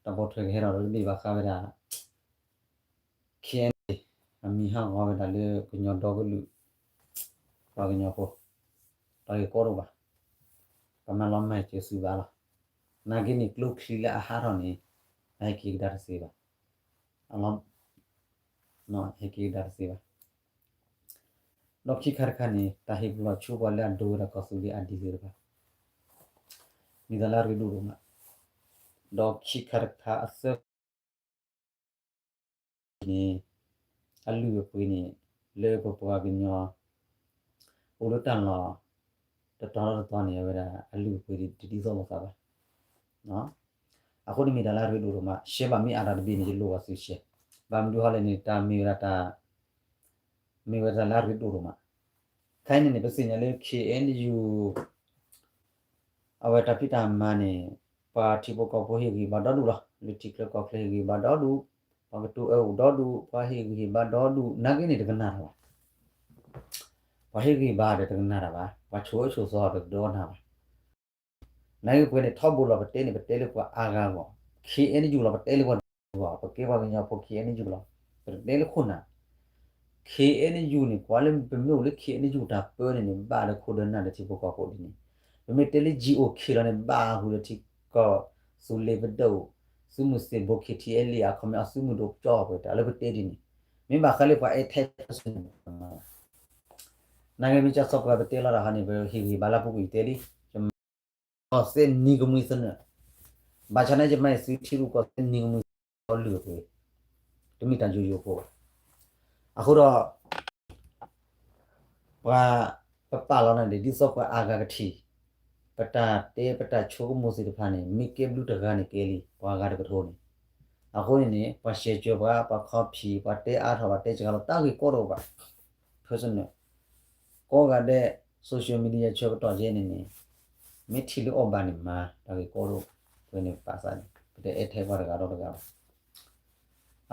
တၢ်ပိာ်ထွဲကဟဲထီၣ်ဒီးတဘ့ၣ်ဘၣ်ဃးဝဲဒၣ် ခ့ၣ်အဲၣ်ယူၣ် အမံၤဟးဂီၤဝဲဒၣ်လၢကညီဒီကလုာ် ပှၤကညီဖိ တၢ်ဂ့ၢ်ကီဒိၣ်ဘၣ်, ပမၤလီၤမၢ်စၢၤစုဘၣ်လီၤ. နာ်က့န့ၣ် ကျိချံလၢအဟးထီၣ်န့ၣ် အဟဲက့ၤကဒါတသ့ဘၣ်, အလီၤ ဟဲက့ၤကဒါတသ့ဘၣ်. ဒီးခံခါတခါန့ၣ် တၢ်ဟ့ၣ်ပလီၢ်ဆိပှၤလၢအဒိဝဲဒၣ်ကီၢ်သူလ့ၤအဒံးသ့ၣ်တဖၣ် မ့ၢ်တၢ်လၢအရ့ဒိၣ်ဒိၣ်မး, ဒီးခံခါတခါအသၢ န့ၣ် အလုၢ်အပှ့ၤန့ၣ် လၢပပှၤကညီ အိၣ်လၢတၢ်လီၢ် တတီၤလၢတတီၤန့ၣ် အဝဲဒၣ်အလုၢ်အပှ့ၤတဒ်သိးလိာ်သးဘၣ်. အဃိန့ၣ်မ့ၢ်တၢ်လၢအရ့ဒိၣ်ဒိၣ်မး, ရှဲဘၣ်မ့ၢ်အါတၢ်တဘ့ၣ်န့ၣ် ယလိၣ်ဘၣ်သုရှဲ, ဘၣ်မနုၤဃိလဲၣ်န့ၣ် တၢ်မ့ၢ်ဝဲဒၣ်တၢ် မ့ၢ်ဝဲတၢ်လၢအရ့ဒိၣ်ဒိၣ်မး. ခဲအံၤန့ၣ်န့ၣ် ပသ့ၣ်ညါလၢ ခ့ၣ်အဲၣ်ယူၣ် အဝဲတၢ်ဖံးတၢ်မၤန့ၣ် ပှၤထံဖိကီၢ်ဖိဟ့ၣ်ဂံၢ်ဘါဒီဒူၣ်လီၤ. လၢထံချၢကီၢ်ချၢဟ့ၣ်ဂံၢ်ဘါဒီဒူၣ်, ပှၤကတိၤအၢအိၣ်ဒီဒူၣ်, ပှၤဟ့ၣ်ဂံၢ်ဟ့ၣ်ဘါဒီဒူၣ်, နာ်က့န့ၣ်တကနၣ်တၢ်ဘၣ်. ပှၤဟ့ၣ်ဂံၢ်ဘါဒီးတကနၣ်တၢ်ဘၣ်, ပှၤဆိၣ်အၢဆိၣ်သီဒီးတဒိကနၣ်ဘၣ်. နာ်က့ပဝဲန့ၣ် ထီဘိလီၤပတဲန့ၣ် ပတဲလၢပှၤအါဂၤအဂီၢ်, ခ့ၣ်အဲၣ်ယူၣ်လီၤ ပတဲလၢပှၤဒူၣ်အဂီၢ်, ပကဲပှၤကညီဖိ ခ့ၣ်အဲၣ်ယူၣ်လီၤ, ပတတဲလၢခိၣ်နၢ် ခ့ၣ်အဲၣ်ယူၣ်န့ၣ် ကွၢ်လၢပမ့ၢ်အိၣ်လၢ ခ့ၣ်အဲၣ်ယူၣ် တၢ်ပၢန့ၣ်န့ၣ် ဘၣ်ဒီးခိၣ်ဒီးနၢ်ဒီးထံဖိကီၢ်ဖိဒ်န့ၣ်, ပမ့ၢ်တဲလၢ ယံၤအိၣ်ခ့ၣ်လီၤန့ၣ် ဘၣ်ဟူဒီးထံကီၢ်သူလ့ၤပဒိၣ်, သုးမုၢ်သ့ၣ်ဘိ ခ့ၣ်ထံအဲၣ်လံ အခီပညီ အသုးမုၢ်ဒိၣ်ကၠီပှဲၤတၢ်လၢပတဲဒ်န့ၣ်, မ့ၢ်ဘၣ်ဃးလၢပှၤအဲၣ်ထဲ နာ်က့မ့ၢ်ကစီၣ်ပှၤပတဲလီၤတၢ်ဟီန့ၣ် ပဟ့ၣ်ဂံၢ်ဘါလၢပူၤကွံာ်တဲလံ, ကီၢ်သဲးနံၤကမှံသနၢၣ်, ဘၣ်ဆၣ်န့ၣ် ယမၤအံၤသုထံရူၢ်ကီၢ်သဲးနံၤကမှံသနၢၣ် အလုၢ်အပှ့ၤ, တမ့ၢ်တၢ်ယိယိဖိဘၣ်. အဃိဒီး ပှၤပပာ်လီၤနၤဒ် ဒ်သိးပှၤအါဂၤကထံၣ်, ပတၢ်တဲပတၢ်ဆိကမိၣ်သ့ၣ်တဖၣ်န့ၣ် မ့ၢ်ကဲဘျုးတဂၤန့ၣ်ကဲလံ, ပှၤဂၤတကထိန့ၣ်, အဃိန့ၣ်န့ၣ် ပှၤရှဲးစၢၤပှၤ ပှၤခီဖံး ပှၤတဲအါထီၣ် ပှၤတဲစှၤလီၤ တၢ်ဂ့ၢ်ကီဒိၣ်ဘၣ်, personal ကိးဂၤဒဲး social media ဆၢကတီၢ်ယဲန့ၣ်န့ၣ် မ့ၢ်ထံၣ်လၢအီၣ်ဘၣ်န့ၣ်မၤ တၢ်ဂ့ၢ်ကီဒိၣ်, ပဝဲန့ၣ်ပာ်သးန့ၣ် ပတအဲၣ်ထဲပှၤတဂၤဒီးတဂၤဘၣ်.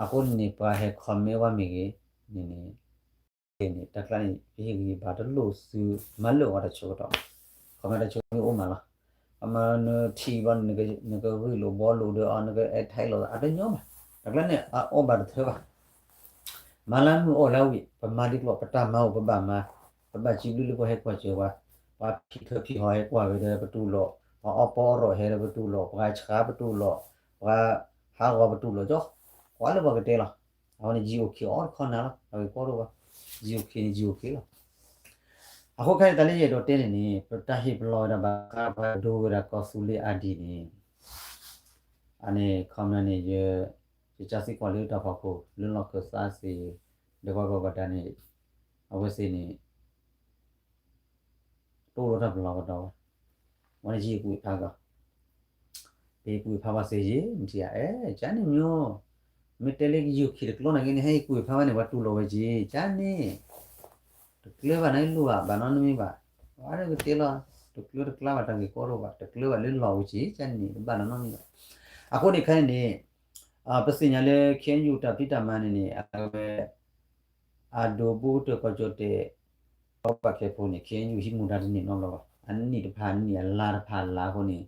အဃိန့ၣ်န့ၣ် ပှၤဟဲ comment ဝဲမ့ၢ်ဂ့ၤ န့ၣ်န့ၣ် န့ၣ် တၢ်ကျါန့ၣ် ပဟ့ၣ်ဂံၢ်ဘါတလိၣ်သု မၤလၢာ်အီၤတၢ်ဆၢကတီၢ်, comment တၢ်ဆၢကတီၢ်မ့ၢ်အိၣ်မးလီၤ. အမၤနထံၣ်ဘၣ်န့ၣ် နကဂ့ၢ်လိာ်ဘှီလိာ်ဒီးအီၤ နကအဲၣ်ထဲလိာ်အီၤ အတညီဘၣ်, တၢ်ကျါန့ၣ် အအီၣ်ဘၣ်တထၢဘၣ် မၤလၢမုာ်အီၣ်လၢဝံၤ ပမၤဒ်ကျိၤ ပတၢ်မၤအိၣ်ပဘၣ်မၤ, ပဘၣ်စံးဘျုးလၢပှၤဟဲကွၢ်စၢၤပှၤ, ပှၤဖံးထၢဖံးဟီၣ်ဟဲကွၢ်ဝဲဒီးပတူၢ်လိာ်, ပှၤအီၣ်ပီအီၣ်ရီၣ်ဟဲဒီးပတူၢ်လိာ်, ပှၤဆှါပတူၢ်လိာ်, ပှၤဟးဂီၤပတူၢ်လိာ်ကၠီ, ကွၢ်လၢပှၤကတဲလီၤ. အဝဲန့ၣ် ယံၤအိၣ်ခ့ၣ်အီၣ်တခီနၤလီၤ, တၢ်ဂ့ၢ်ကီဒိၣ်ဘၣ်, ယံၤအိၣ်ခ့ၣ်န့ၣ် ယံၤအိၣ်ခ့ၣ်လီၤ. အဃိခဲအံၤတၢ်လၢယအဲၣ်ဒိးတဲန့ၣ်န့ၣ် ပတၢ်ဟ့ၣ်ပလီၢ်ဝဲဒၣ်ဘၣ်ဃးပှၤဒိဝဲဒၣ်ကီၢ်သူလ့ၤအါဒံးန့ၣ် အန့ၣ် ခီပညီန့ၣ် ယ ယကၢသံကွၢ်လၢတၢ်ဖီခိၣ် လၢလီၢ်ခၢၣ်သးသ့ၣ် ဒီးပှၤဂီၢ်ပှၤဒၣ်န့ၣ် အဝဲသ့ၣ်န့ၣ် တအိၣ်လၢတၢ်ပလီၢ်ကဒီးဘၣ်. ဝဲန့ၣ်ယဟ့ၣ်ကူၣ်ဖးကီး, ပဟ့ၣ်ကူၣ်ဖးဝဲသ့ၣ်ယ့ၣ် နထံၣ်ဧါ, အဲ ကန့ၣ်မ့ၢ်, မ့ၢ်တဲလၢယုၢ်ခံတကျိၤနာ်က့န့ၣ် ဟဲဟ့ၣ်ကူၣ်ဖးဝဲန့ၣ် ပှၤတူၢ်လိာ်ဝဲက့ၤ ကန့ၣ် တကျၢၤဘၣ်န့ၣ်လိၣ်ဘၣ် ဘၣ်နီတမံၤဘၣ်. အဝဲကတဲလီၤ, တကျၢၤတကျါဘၣ် တၢ်ဂ့ၢ်ကီဒိၣ်ဘၣ် တကျၢၤဘၣ်လၢလီၢ်ဝဲက့ၤ ကန့ၣ် တဘၣ်နီတမံၤဘၣ်. အဃိန့ၣ်ခဲအံၤန့ၣ် ပသ့ၣ်ညါလၢ ခ့ၣ်အဲၣ်ယူၣ် တၢ်ဖံးတၢ်မၤန့ၣ်န့ၣ် အဝဲ အဒိးဘူးတၢ်ကီၢ်ကၠီၣ်တဲၣ် ကီၢ်ပာ်ခဲဖိန့ၣ် ခ့ၣ်အဲၣ်ယူၣ် ဟံးမူဒါတန့ၢ်နီတဘျီဘၣ်. အနံၣ်တဖၣ်အနံၣ် အလါတဖၣ်အလါအဃိန့ၣ်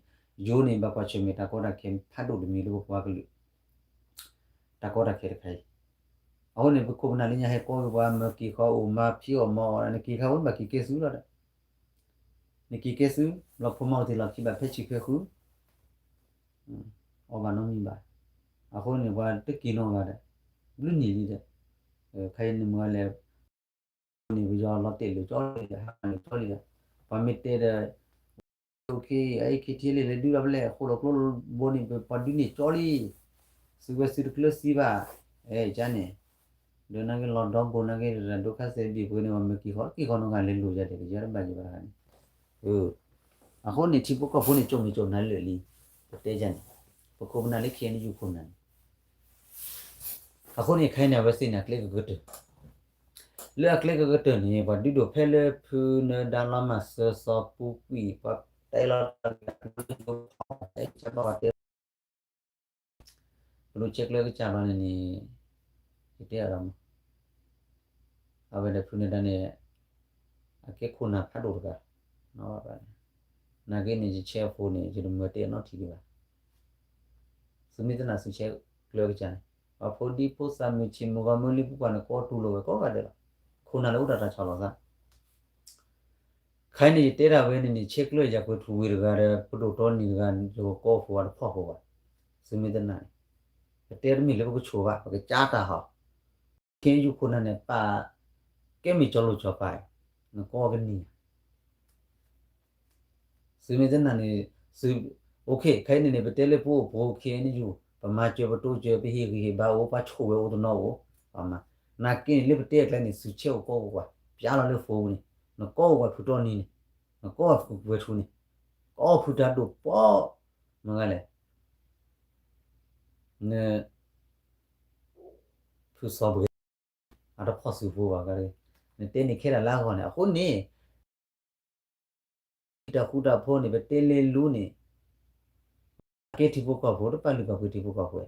ယိၤန့ၣ် ဘၣ်ကွၢ်ဆၢၣ်မဲာ်တၢ်ကီတၢ်ခဲဖးဒိၣ်တမံၤလၢပပှၤကလုာ် တၢ်ကီတၢ်ခဲတခါအံၤ. အဃိန့ၣ် ပခိၣ်ပနၢ်လၢညါဟဲကီက့ၤပှၤ မၤက့ၤဃီအိၣ် မၤဖံးအီၣ်မၤအီၣ် နက့ၤခါဝဲဘၣ်က့ၤကဲသုလီၤဒီး နက့ၤကဲသု လီၤဖိမၤကတံၢ်လီၤခံဘၣ် ဖဲဆံးဖဲဃု အီၣ်ဘၣ်နီတမံၤဘၣ်. အဃိန့ၣ် ပှၤတက့ၤနီတဂၤဒီး ဘျုးနံၣ်လံဒီး ခဲအံၤန့ၣ်မ့ၢ်လဲၣ် န့ၣ်ပယီၤလီၤတဲာ်လိာ်ကၠီလံဒီး ဟးလိာ်ကၠီလံဒီး ပှၤမ့ၢ်တဲဒီး အိၣ်ခ့ အအံၤခ့ထံလံ လဲၤဒုးဒီးဖဲလဲၣ် အဃိလီၤကျိဘိန့ၣ် ပှၤဒုးန့ၢ်ကၠီလံ သုဝဲသုတကျၢၤသံဘၣ် အဲ ကန့ၣ် ဒီးနာ်က့လီၤဒီဘိနာ်က့ ဒိၣ်ခါစဲးဘံၣ်ပှ့ၤန့ၣ် ပှၤမ့ၢ်က့ၤဃီ က့ၤဃီနီတဂၤလဲၤလိာ်ယၤဒီး ကယဲၢ်တဘၣ်ယဲၢ်ဘၣ်တခါန့ၣ် အဃိန့ၣ် ထံဖိကီၢ်ဖိန့ၣ် ကၠိမ့ၢ်ကၠိနၤလၢာ်လံ ပတဲယၤန့ၣ် ပခိၣ်ပနၢ်လၢ ခ့ၣ်အဲၣ်ယူၣ် ခိၣ်နၢ်န့ၣ် အဃိန့ၣ် ခဲအံၤန့ၣ် အဝဲသ့ၣ်န့ၣ် အကျဲကကတၢၢ် လၢအကျဲကကတၢၢ်န့ၣ် ပှၤဒုးဒိၣ်ဖဲလၢဖုနၢၤဒါလီၤမၢ်စၢၤသီပူၤကွံာ် ပှၤတဲလီၤတၢ်ဂ့ၢ် ပဒိၣ်ဆဲးကျၢကစၢ်ဘျီန့ၣ်န့ၣ် ယတဲအီၤဒီးမး အဝဲဒီးဖုနၢၤဒါန့ၣ် အကဲခိၣ်နၢ်ဖးဒိၣ်တဂၤ နာ်က့န့ၣ် ယဆဲးအဖိန့ၣ် ယတမၢတဲအနီထံၣ်ဒံးဘၣ်. သုမ့ၢ်တနာ်သုဆဲးကျၢကစၢ်န့ၣ်, ပှၤဖိဒံဖိသၣ်မုၢ်ဆ့ၣ်မုၢ်ဂီၤမုၢ်လံပူၤပှၢ်န့ၣ် ကိးတူၢ်လိာ်ဝဲကိးဂၤဒဲးလီၤ. ခိၣ်နၢ်လၢအိၣ်ဒီးတၢ်ဆီၣ်လီၤသး ခဲအံၤန့ၣ်ယတဲဒၣ်ဝဲန့ၣ်န့ၣ် ဆဲးကျၢယၤကွဲၤထူဝ့ၣ်တဂၤဒီး ပဒိၣ်တီနံၤတဂၤ ယကကိးဖိအတဖီၣ်ဖိဘၣ်. သုမ့ၢ်တနာ်န့ၣ် ပတဲတမ့ၢ်လၢပကဆိၣ်ဘၣ် ပကစၢ်တၢ်ဟီ, ခ့ယုၢ်ခိၣ်နၢ်န့ၣ် ပာ်ကဲမ့ၢ်ကၠီလိာ်ကၠီပၤ, နကိးကနံၤ သုမ့ၢ်တနာ်န့ၣ်, သု, အိၣ်ခ့ ခဲအံၤန့ၣ်န့ၣ် ပတဲလၢပအိၣ်ဖိ ခ့ယုၢ် ပမၤစၢၤပတိစၢၤ ပဟ့ၣ်ဂံၢ်ဟ့ၣ်ဘါအိၣ် ပှၤဆိၣ်ဝဲအိၣ်တနီၤအိၣ်, နာ်က့န့ၣ် လၢပတဲအကျဲန့ၣ် သုဆဲးအိၣ်ကိးကွၢ် ပျါလီၤလၢ phone ပူၤန့ၣ်, နကိးကွၢ်ဖုတီနံၤန့ၣ်, နကိးကွၢ်ဖုကွဲၤထူန့ၣ်, ကိးဖုတၢ်ဒိၣ်ပီ, မ့ၢ်ဂၤလဲၣ်, န ဖုစီၤပှဲၤ အတဖီၣ်သုးဖိဘၣ်ဂၤ, နတဲန့ၣ်ခဲဒၣ်လၢအဂီၢ်န့ၣ် အဃိန့ၣ် တၢ်ဃူတၢ်ဖိးန့ၣ် ပတဲလၢလူန့ၣ် ကဲထံဖိကီၢ်ဖိ တပာ်လုၢ်ပာ်ပှ့ၤထံဖိကီၢ်ဖိ,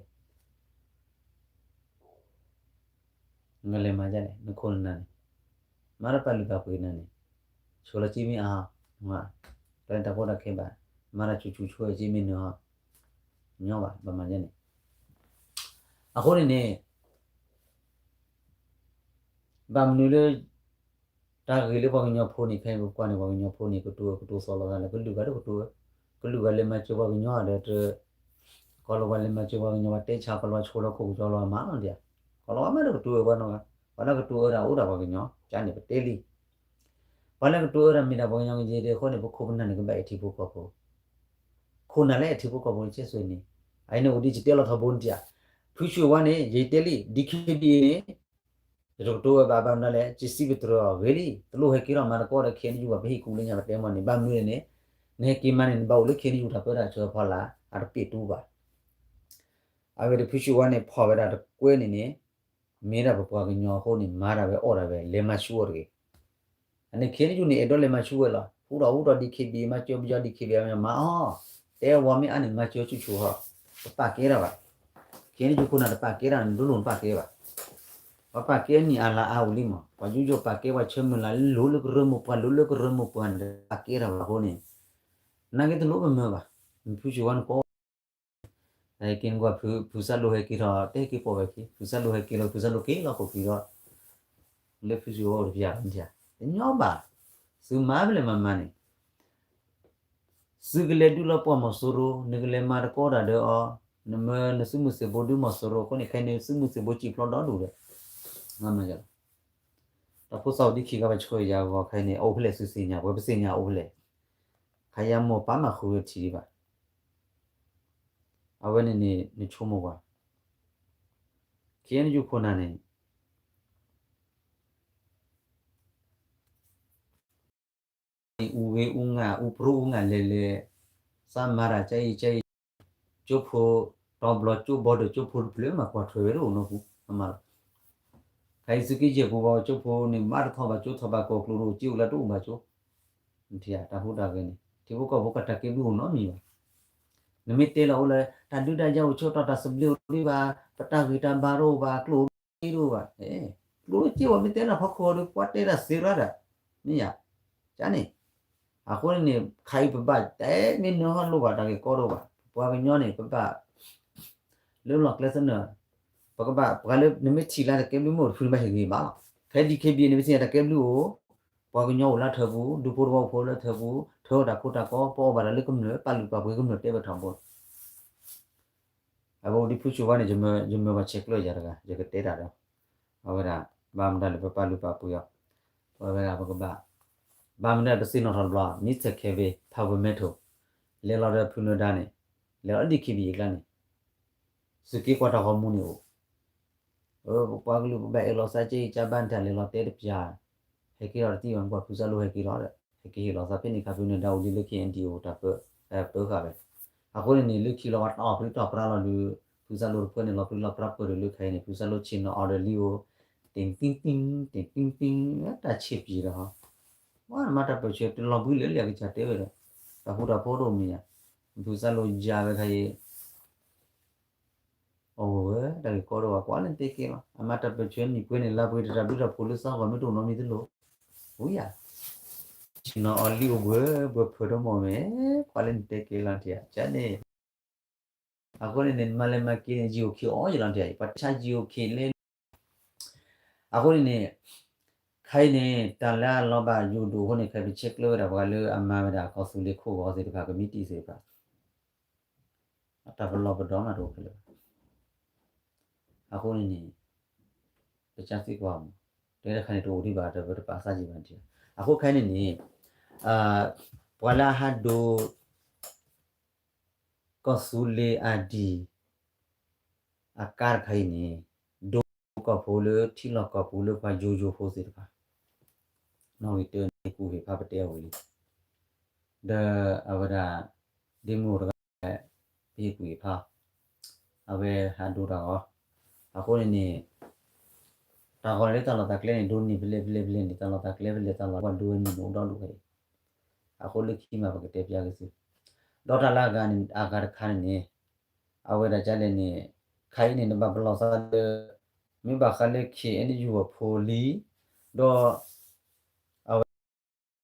နလဲၤမၤဒ်လဲၣ် နခိၣ်နနၢ်န့ၣ်, မၤတပာ်လုၢ်ပာ်ပှ့ၤနၤန့ၣ်, ဆိလီၤက့မ့ၢ်အါ, တၢ်ဖိတၢ်ခဲဘၣ်, မၤတၢ်ဆူၣ်ဆူၣ်ဆိဝဲက့မ့ၢ်နၢၤ, ညီဘၣ် ဘၣ်မၤဒ်န့ၣ်, အဃိန့ၣ်န့ၣ် ဘၣ်မနုၤလၢ တၢ်ဂ့ၢ်လၢပှၤကညီဖိန့ၣ် ခဲအံၤပကွၢ်န့ၣ် ပှၤကညီဖိန့ၣ် ကတိၤအၢကတိၤသီလီၤသးလၢ ကလုာ်ဂၤတကတိၤအၢ, ကလုာ်ဂၤလဲၤမၤစၢၤပှၤကညီဒီး ကီၢ်လီၤဝါလဲၤမၤစၢၤပှၤကညီ ပှၤတဲဆါ ကီၢ်လီၤဝါဆိလီၤခိၣ်ကစီလီၤမၤလီၤဒံးဧါ, ကီၢ်လီၤဝါမ့ၢ်တကတိၤအၢပှၤနီတဂၤ, ပှၤလၢကတိၤအၢတၢ်အိၣ်ဒၣ်ပှၤကညီ ကန့ၣ်ပတဲလံ ပှၤလၢကတိၤအၢတၢ်မ့ၢ်ဒၣ်ပှၤကညီကယဲၢ်ဒဲးအဃိန့ၣ် ပခိၣ်ပနၢ်န့ၣ် ကဘၣ်အဲၣ်ထံဖိကီၢ်ဖိ, ခိၣ်နၢ်လၢအဲၣ်ထံဖိကီၢ်ဖိန့ၣ် ကဲဆိန့ၣ်, အအံၤန့ၣ်အိၣ်ဒ်ယတဲလီၤထီဘိန့ၣ်ဧါ, ဖုဆိဝါန့ၣ် ယတဲလံ ဒ်ခ့ဘံၣ်အံၤန့ၣ် ယတကတိၤဝဲဘၣ် ဘၣ်မနုၤလဲၣ် ယစံးပတြၢၤအီၤဂ့ၤလံ, တလိၣ်ဟဲက့ၤထီၣ်မၤသကိးဒီး ခ့ၣ်အဲၣ်ယူၣ်ဘၣ် ပဟ့ၣ်ကူၣ်လၢညါပတဲမီၢ်န့ၣ် ဘၣ်မနုၤလဲၣ်န့ၣ်, နဟဲက့ၤမၤန့ၣ် နဘၣ်အိၣ်လၢခ့ၣ်အဲၣ်ယူၣ်တၢ်ပၢတၢ်ဆၢဖီလာ် အတပ့ၢ်တူဘၣ်. အဝဲဒၣ်ဖုဆိဝါန့ၣ် ဖီၣ်ဝဲဒၣ်တကွဲန့ၣ်န့ၣ်, မ့ၢ်ဒၣ်ပပှၤကညီအဃိန့ၣ် မၤဒၣ်ဝဲအီၣ်ဒၣ်ဝဲ လဲၤမၤဆူၣ်အီၤတဂ့ၤ. အန့ၣ်ခ့ၣ်အဲၣ်ယူၣ်န့ၣ် အဲၣ်ဒိးလဲၤမၤဆူၣ်ဝဲလီၤ. ဟူထီၣ်ဟူထီၣ်ဒ်ခ့ၣ်ဘံၣ် မၤစၢၤပယီၤဒ်ခ့ၣ်ဘံၣ် မၤအီၤ, တဲဝဲမ့ၢ်အါန့ၣ် မၤစၢၤဆူၣ်ဆူၣ်ဟီ, ပပာ်ကဲတၢ်ဘၣ်. ခ့ၣ်အဲၣ်ယူၣ်ခိၣ်နၢ်တပာ်ကဲတၢ်န့ၣ် ဒိၣ်လိာ်နပာ်ကဲဘၣ်. ပပာ်ကဲနံၣ်အလါအါဝံၤလံမး, ပှၤယူယူၢ်ပာ်ကဲပှၤဆၢမုၢ်လၢ်လၢလိၤလၢကရၢမိၢ်ပှၢ် လိၤလၢကရၢမိၢ်ပှၢ်န့ၣ် တပာ်ကဲတၢ်ဘၣ်အဃိန့ၣ်, နာ်က့တလိၣ်ပမၢဘၣ်. ဖုဆိဝါနကိး ဟဲက့ၤနကွၢ် ဖုစၢ်လိဟဲက့ၤထီၣ် တဲက့ၤပိာ်ဝဲက့ၤ ဖုစၢ်လိဟဲက့ၤလီၤ ဖုစၢ်လိက့ၤလီၤခိၣ်က့ၤဒီး လၢဖုဆိဝါအိၣ်တပျၢ်လီၤ တညီဘၣ်. သုမၤဖဲလဲၣ်မၤမၤန့ၣ် သုကလဲၤဒုးလီၤပှီၢ်မီၤစိရိၤ နကလဲၤမၤသကိးတၢ်ဒီးအီၤ, နမၢနသုးမုၢ်သံၣ်ဘိဒုးမီၤစိရိၤအဃိန့ၣ် ခဲအံၤန့ၣ် သုးမုၢ်သံၣ်ဘိစံၣ်ဖျိးဒီဒူၣ်ဒီး တၢ်ဖိသၣ်အိၣ်ဒံးခံဂၤဘၣ်ဆှၢယၤဂီၤ ခဲအံၤန့ၣ် အိၣ်ဖဲလဲၣ်သုသ့ၣ်ညါ ပဝဲပသ့ၣ်ညါအိၣ်ဖဲလဲၣ်, ခါယါမိၢ်ပၢ်မၤဃုာ်ဝဲထံးဒံးဘၣ်. အဝဲန့ၣ်န့ၣ် နဆိကမိၣ်ကွၢ်, ခ့ၣ်အဲၣ်ယူၣ်ခိၣ်နၢ်န့ၣ် အူဝ့အူငၢ် အူပြိအူငၢ်လဲၤလဲၤ, သးမၤတၢ်ကအံၤကအံၤ, ကၠိဖိ, တီဘျီကၠိဘီဒီးကၠိဖိတဖျၢၣ်မၤကွၢ်ထွဲဝဲတအိၣ်နီတပူၤ မၤလီၤ. ခဲအံၤသုးက့ယဲၢ်ပူၤဘၣ်ကၠိဖိန့ၣ် ဘၣ်တထီၣ်ဘၣ်ကၠိထီၣ်ဘၣ်ကီၢ်ကျိၤတအိၣ် ကၠိအိၣ်လၢတအိၣ်ဘၣ်ကၠိ, နထံၣ်ဧါ တၢ်ဟူးတၢ်ဂဲၤန့ၣ် ထံဖိကီၢ်ဖိကတၢ်ကဲဘျုးအိၣ်နီတမံၤဘၣ်. နမ့ၢ်တဲလီၤအိၣ်လၢ တၢ်ဒုးတၢ်ယၤအိၣ်ဆၢကတီၢ် တၢ်သဘျ့အိၣ်တ့ၢ်ဘၣ်, ပတၢ်ဂံၢ်တၢ်ဘါတအိၣ်ဘၣ်, ကျိၣ်အိၣ်တ့ၢ်တအိၣ်ဘၣ်, ကျိၣ်တ့ၢ်ဝဲမ့ၢ်တဲလီၤဖီခိၣ်ဒီး ပှၤတဲတၢ်သ့ရၣ်ဒၣ်, မ့ၢ်ယၤ, ကန့ၣ်, အဃိန့ၣ်န့ၣ် ခါအံၤပဘၣ်တဲမ့ၢ်နၢၤဟီၣ်လိၣ်ဘၣ်တၢ်ဂ့ၢ်ကီတအိၣ်ဘၣ်, ပှၤကညီန့ၣ် ပဘၣ် လၢလီၢ်ကျဲသနၢၣ်, ပကဘၣ် ပှၤလၢနမ့ၢ်ထံၣ်လၢတကဲဘျုးမ့ၢ်အိၣ်တဖုန့ၣ် ဘၣ်ဟ့ၣ်ဂံၢ်ဘါလီၤ. ခဲ ဒ်ခ့ဘံၣ် န့ၣ် ပသ့ၣ်ညါတကဲဘျုးအိၣ်, ပှၤကညီအိၣ်လၢထၢပူၤ, ဒူဖိသဝီဖိလၢထၢပူၤ, ထၢတၢ်ခိတၢ်ကီ, ပအီၣ်ဘၣ်တၢ်လၢကမျၢၢ်, ပာ်လုၢ်ပာ်ပှ့ၤကမျၢၢ်တဲဘၣ်ထီဘိ အဝဲအိၣ်ဒ်ဖုဆိဝါန့ၣ် ယမၢပှၤဆဲးကျၢယၤတဂၤ ယကတဲတၢ်ဒီး အဝဲဒၣ် ဘၣ်မတၤလဲၣ် ပပာ်လုၢ်ပာ်ပှ့ၤအီၤ, ပဝဲဒၣ်ပကဘၣ် ဘၣ်မတၤလဲၣ် ပသ့ၣ်နီၣ်ထီၣ်တဘျီ မံသဲးခဲဘ့ ဖးဝဲမဲထိၣ် လဲၤလီၤဒီးဖုနၢၤဒါန့ၣ် လဲၤလီၤဒ်ခ့ဘံၣ်အကျါန့ၣ် သုးက့ကွၢ်တၢ်ဂီၤမူန့ၣ်အိၣ် ပပှၤကလုာ် ပဘၣ်အဲၣ်လီၤသးကဲအံၤကၢ်ဘၣ်နတၢ်လဲၤလီၤတဲတပျၢ်, ဟဲက့ၤလီၤတသံဘၣ် ကွၢ်ဖုစၢ်လိဟဲက့ၤလီၤဒီး ဟဲက့ၤဟ့ၣ်လီၤသးဖဲန့ၣ်ခါ ဖုနၢၤဒါအိၣ်ဒ်လၢ ခ့ၣ်အဲၣ်ယူၣ် တၢ်ပၢဃာ်ဝဲ, အဃိန့ၣ်န့ၣ်လၢခံလီၤဝဲတၢ်အီၣ်ဖုတၢ်အီၣ်ပြါလီၤဒီး ဖုစၢ်လိတဖၣ်န့ၣ် လီၤပြံလီၤပြါပၢၢ်ဒီးလၢခဲအံၤန့ၣ် ဖုစၢ်လိဆ့ၣ်နီၤအီၤဒီးလံအိၣ်, တ့ၢ်တံၢ်တံၢ်, တ့ၢ်တံၢ်တံၢ်, တၢ်ဆ့ၣ်ပျံၤဒီးဟီ, ဝဲနမၤတၢ်ပၢၢ်ဆၢ တလီၤဘှံးလၢလံာ်ကစၢ်တဲဝဲဒီး တၢ်ဃူတၢ်ဖိးတအိၣ်မံၤယါ, ဖုစၢ်လိယၤဝဲခါအံၤ အိၣ်ဝဲ တၢ်ဂ့ၢ်ကီတအိၣ်ဘၣ် ကွၢ်လၢနတဲကဲလီၤ အမၤတၢ်ပၢၢ်ဆၢနံၣ်ပှဲၤန့ၣ် လါပှဲၤတၢ်ဘျုးတၢ်ဖှိၣ်လၢသးဂီၤမ့ၢ်တအိၣ်နီတမံၤတလိၣ်, ဝံယါ, ဆ့ၣ်နီၤအီၤလံအိၣ်ဘှဲဘှဲဖုးထီၣ်မီၢ်မဲာ်, ကွၢ်လၢနတဲကဲလီၤထံဧါ ကန့ၣ် အဃိန့ၣ်န့ၣ် မၤလဲၤမၤက့ၤန့ၣ် GOK အီယလီၤတယၤအံၤ ပှၤဆါ GOK လဲ အဃိန့ၣ်န့ၣ် ခဲအံၤန့ၣ် တၢ်လၢအလီၤဘၣ်ယိၣ်ဒိၣ်အဃိန့ၣ် ခဲပဆဲးကျၢဝဲဒၣ်ပှၤလၢအမၤဝဲဒၣ်ကီၢ်သူလ့ၤခိၣ်ဂီၤသ့ၣ်တဖၣ် ကမံးတံာ်သ့ၣ်တဖၣ် အတၢ်ပလီၢ်ပဒီမးတအိၣ်ခဲလၢာ်ဘၣ်. အဃိန့ၣ်န့ၣ် ပကစၢ်သံကွၢ်မး တဲတခါန့ၣ်တအိၣ်ဒံးဘၣ် တပတပာ်သးက့ၤဘၣ်န့ၣ် အဃိခဲအံၤန့ၣ်န့ၣ် ပှၤလၢအဟးဒိ ကီၢ်သူလ့ၤအဒံၣ် အကါတခါအံၤန့ၣ် ဒိကီၢ်ဖိလၢထံလီၢ်ကီၢ်ပူၤလၢပှၤယိယိဖိသ့ၣ်တဖၣ် နီၣ်ဂံၢ်တၢန့ၣ် ကူၣ်ဟ့ၣ်ဖးပတဲအဝံၤလံ ဒီးအဝဲဒၣ် ဒ့မုၣ်အိၣ်တဂၤ ပဟ့ၣ်ကူၣ်ဟ့ၣ်ဖး အဝဲဟးဒိတၢ်ဂီၤ အဃိန့ၣ်န့ၣ် တၢ်ဂီၤလၢတၢ်လီၢ်တၢ်ကျဲန့ၣ် ဒိန့ၢ်ဖဲလဲၣ်ဖဲလဲၣ်ဖဲလဲၣ်န့ၣ် တၢ်လီၢ်တၢ်ကျဲဖဲလဲၣ်တၢ်လီၢ် ပှၤဒိဝဲန့ၣ်အိၣ်ဒီဒူၣ်ဝဲအံၤ အဃိလၢခံမးပကတဲပျးက့ၤသု ဒီးတၢ်လၢအဂၤန့ၣ် အဂၤတခါန့ၣ်န့ၣ် အဝဲဒၣ်ကလဲၣ်န့ၣ် ခဲအံၤန့ၣ် နဘၣ်ပလီၢ်သးလၢ မ့ၢ်ဘၣ်ဃးလၢ KNU အဖိလံ ဒီး အဝဲ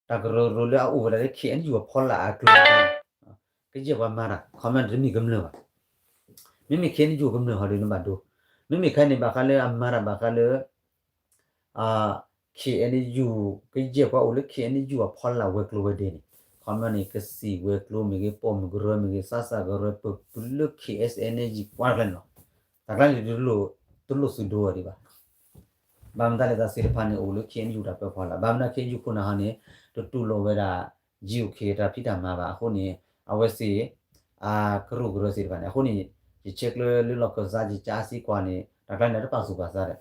တၢ်ကရၢကရိလၢအအိၣ်ဝဲဒၣ်လၢ KNU အဖီလာ်အကျိၤ ကယဲၢ်ပှၤမၤတၢ် comment တမ့ၢ်ကမျၢၢ်ဘၣ်. မ့မ့ၢ် KNU ကမျၢၢ်ဟီဒုးနဘၣ်ဒိ မ့မ့ၢ်ခဲအံၤန့ၣ် ဘၣ်ဃးလၢအမၤတၢ်ဘၣ်ဃးလၢ KNU ကယဲၢ်ပှၤအိၣ်လၢ KNU အဖီလာ်ဝဲၤကျိၤဝဲၤဒ့န့ၣ် comment န့ၣ် ကစံၣ်ဝဲၤကျိၤမ့ၢ်ဂ့ၤ ပိာ်မုၣ်ကရၢမ့ၢ်ဂ့ၤ သးစၢ်ကရၢ ပပုၤလၢ KSNG ပှၤတကျါန့ၣ်လီၤ. တၢ်ကျါန့ၣ် တလိၣ်သုဒိဝဲဒံးဘၣ်. ဘၣ်မတၤလဲၣ် တၢ်သ့ၣ်တဖၣ်န့ၣ် အိၣ်လၢ KNU တၢ်ပၢဖီလာ် ဘၣ်မနုၤ KNU ခိၣ်နၢ်ဟီန့ၣ် တတူၢ်လိာ်ဝဲဒၣ် GOK တၢ်ဖံးတၢ်မၤဘၣ်အဃိန့ၣ် အဝဲသ့ၣ် အကရူၢ်ကရၢသ့ၣ်တဖၣ်န့ၣ် အဃိန့ၣ် ယဆဲးကျၢလၢလီၢ်ခၢၣ်သး ယကစံးကွၢ်န့ၣ် တၢ်ကျါန့ၣ် တပာ်သူၣ်ပာ်သးဒီး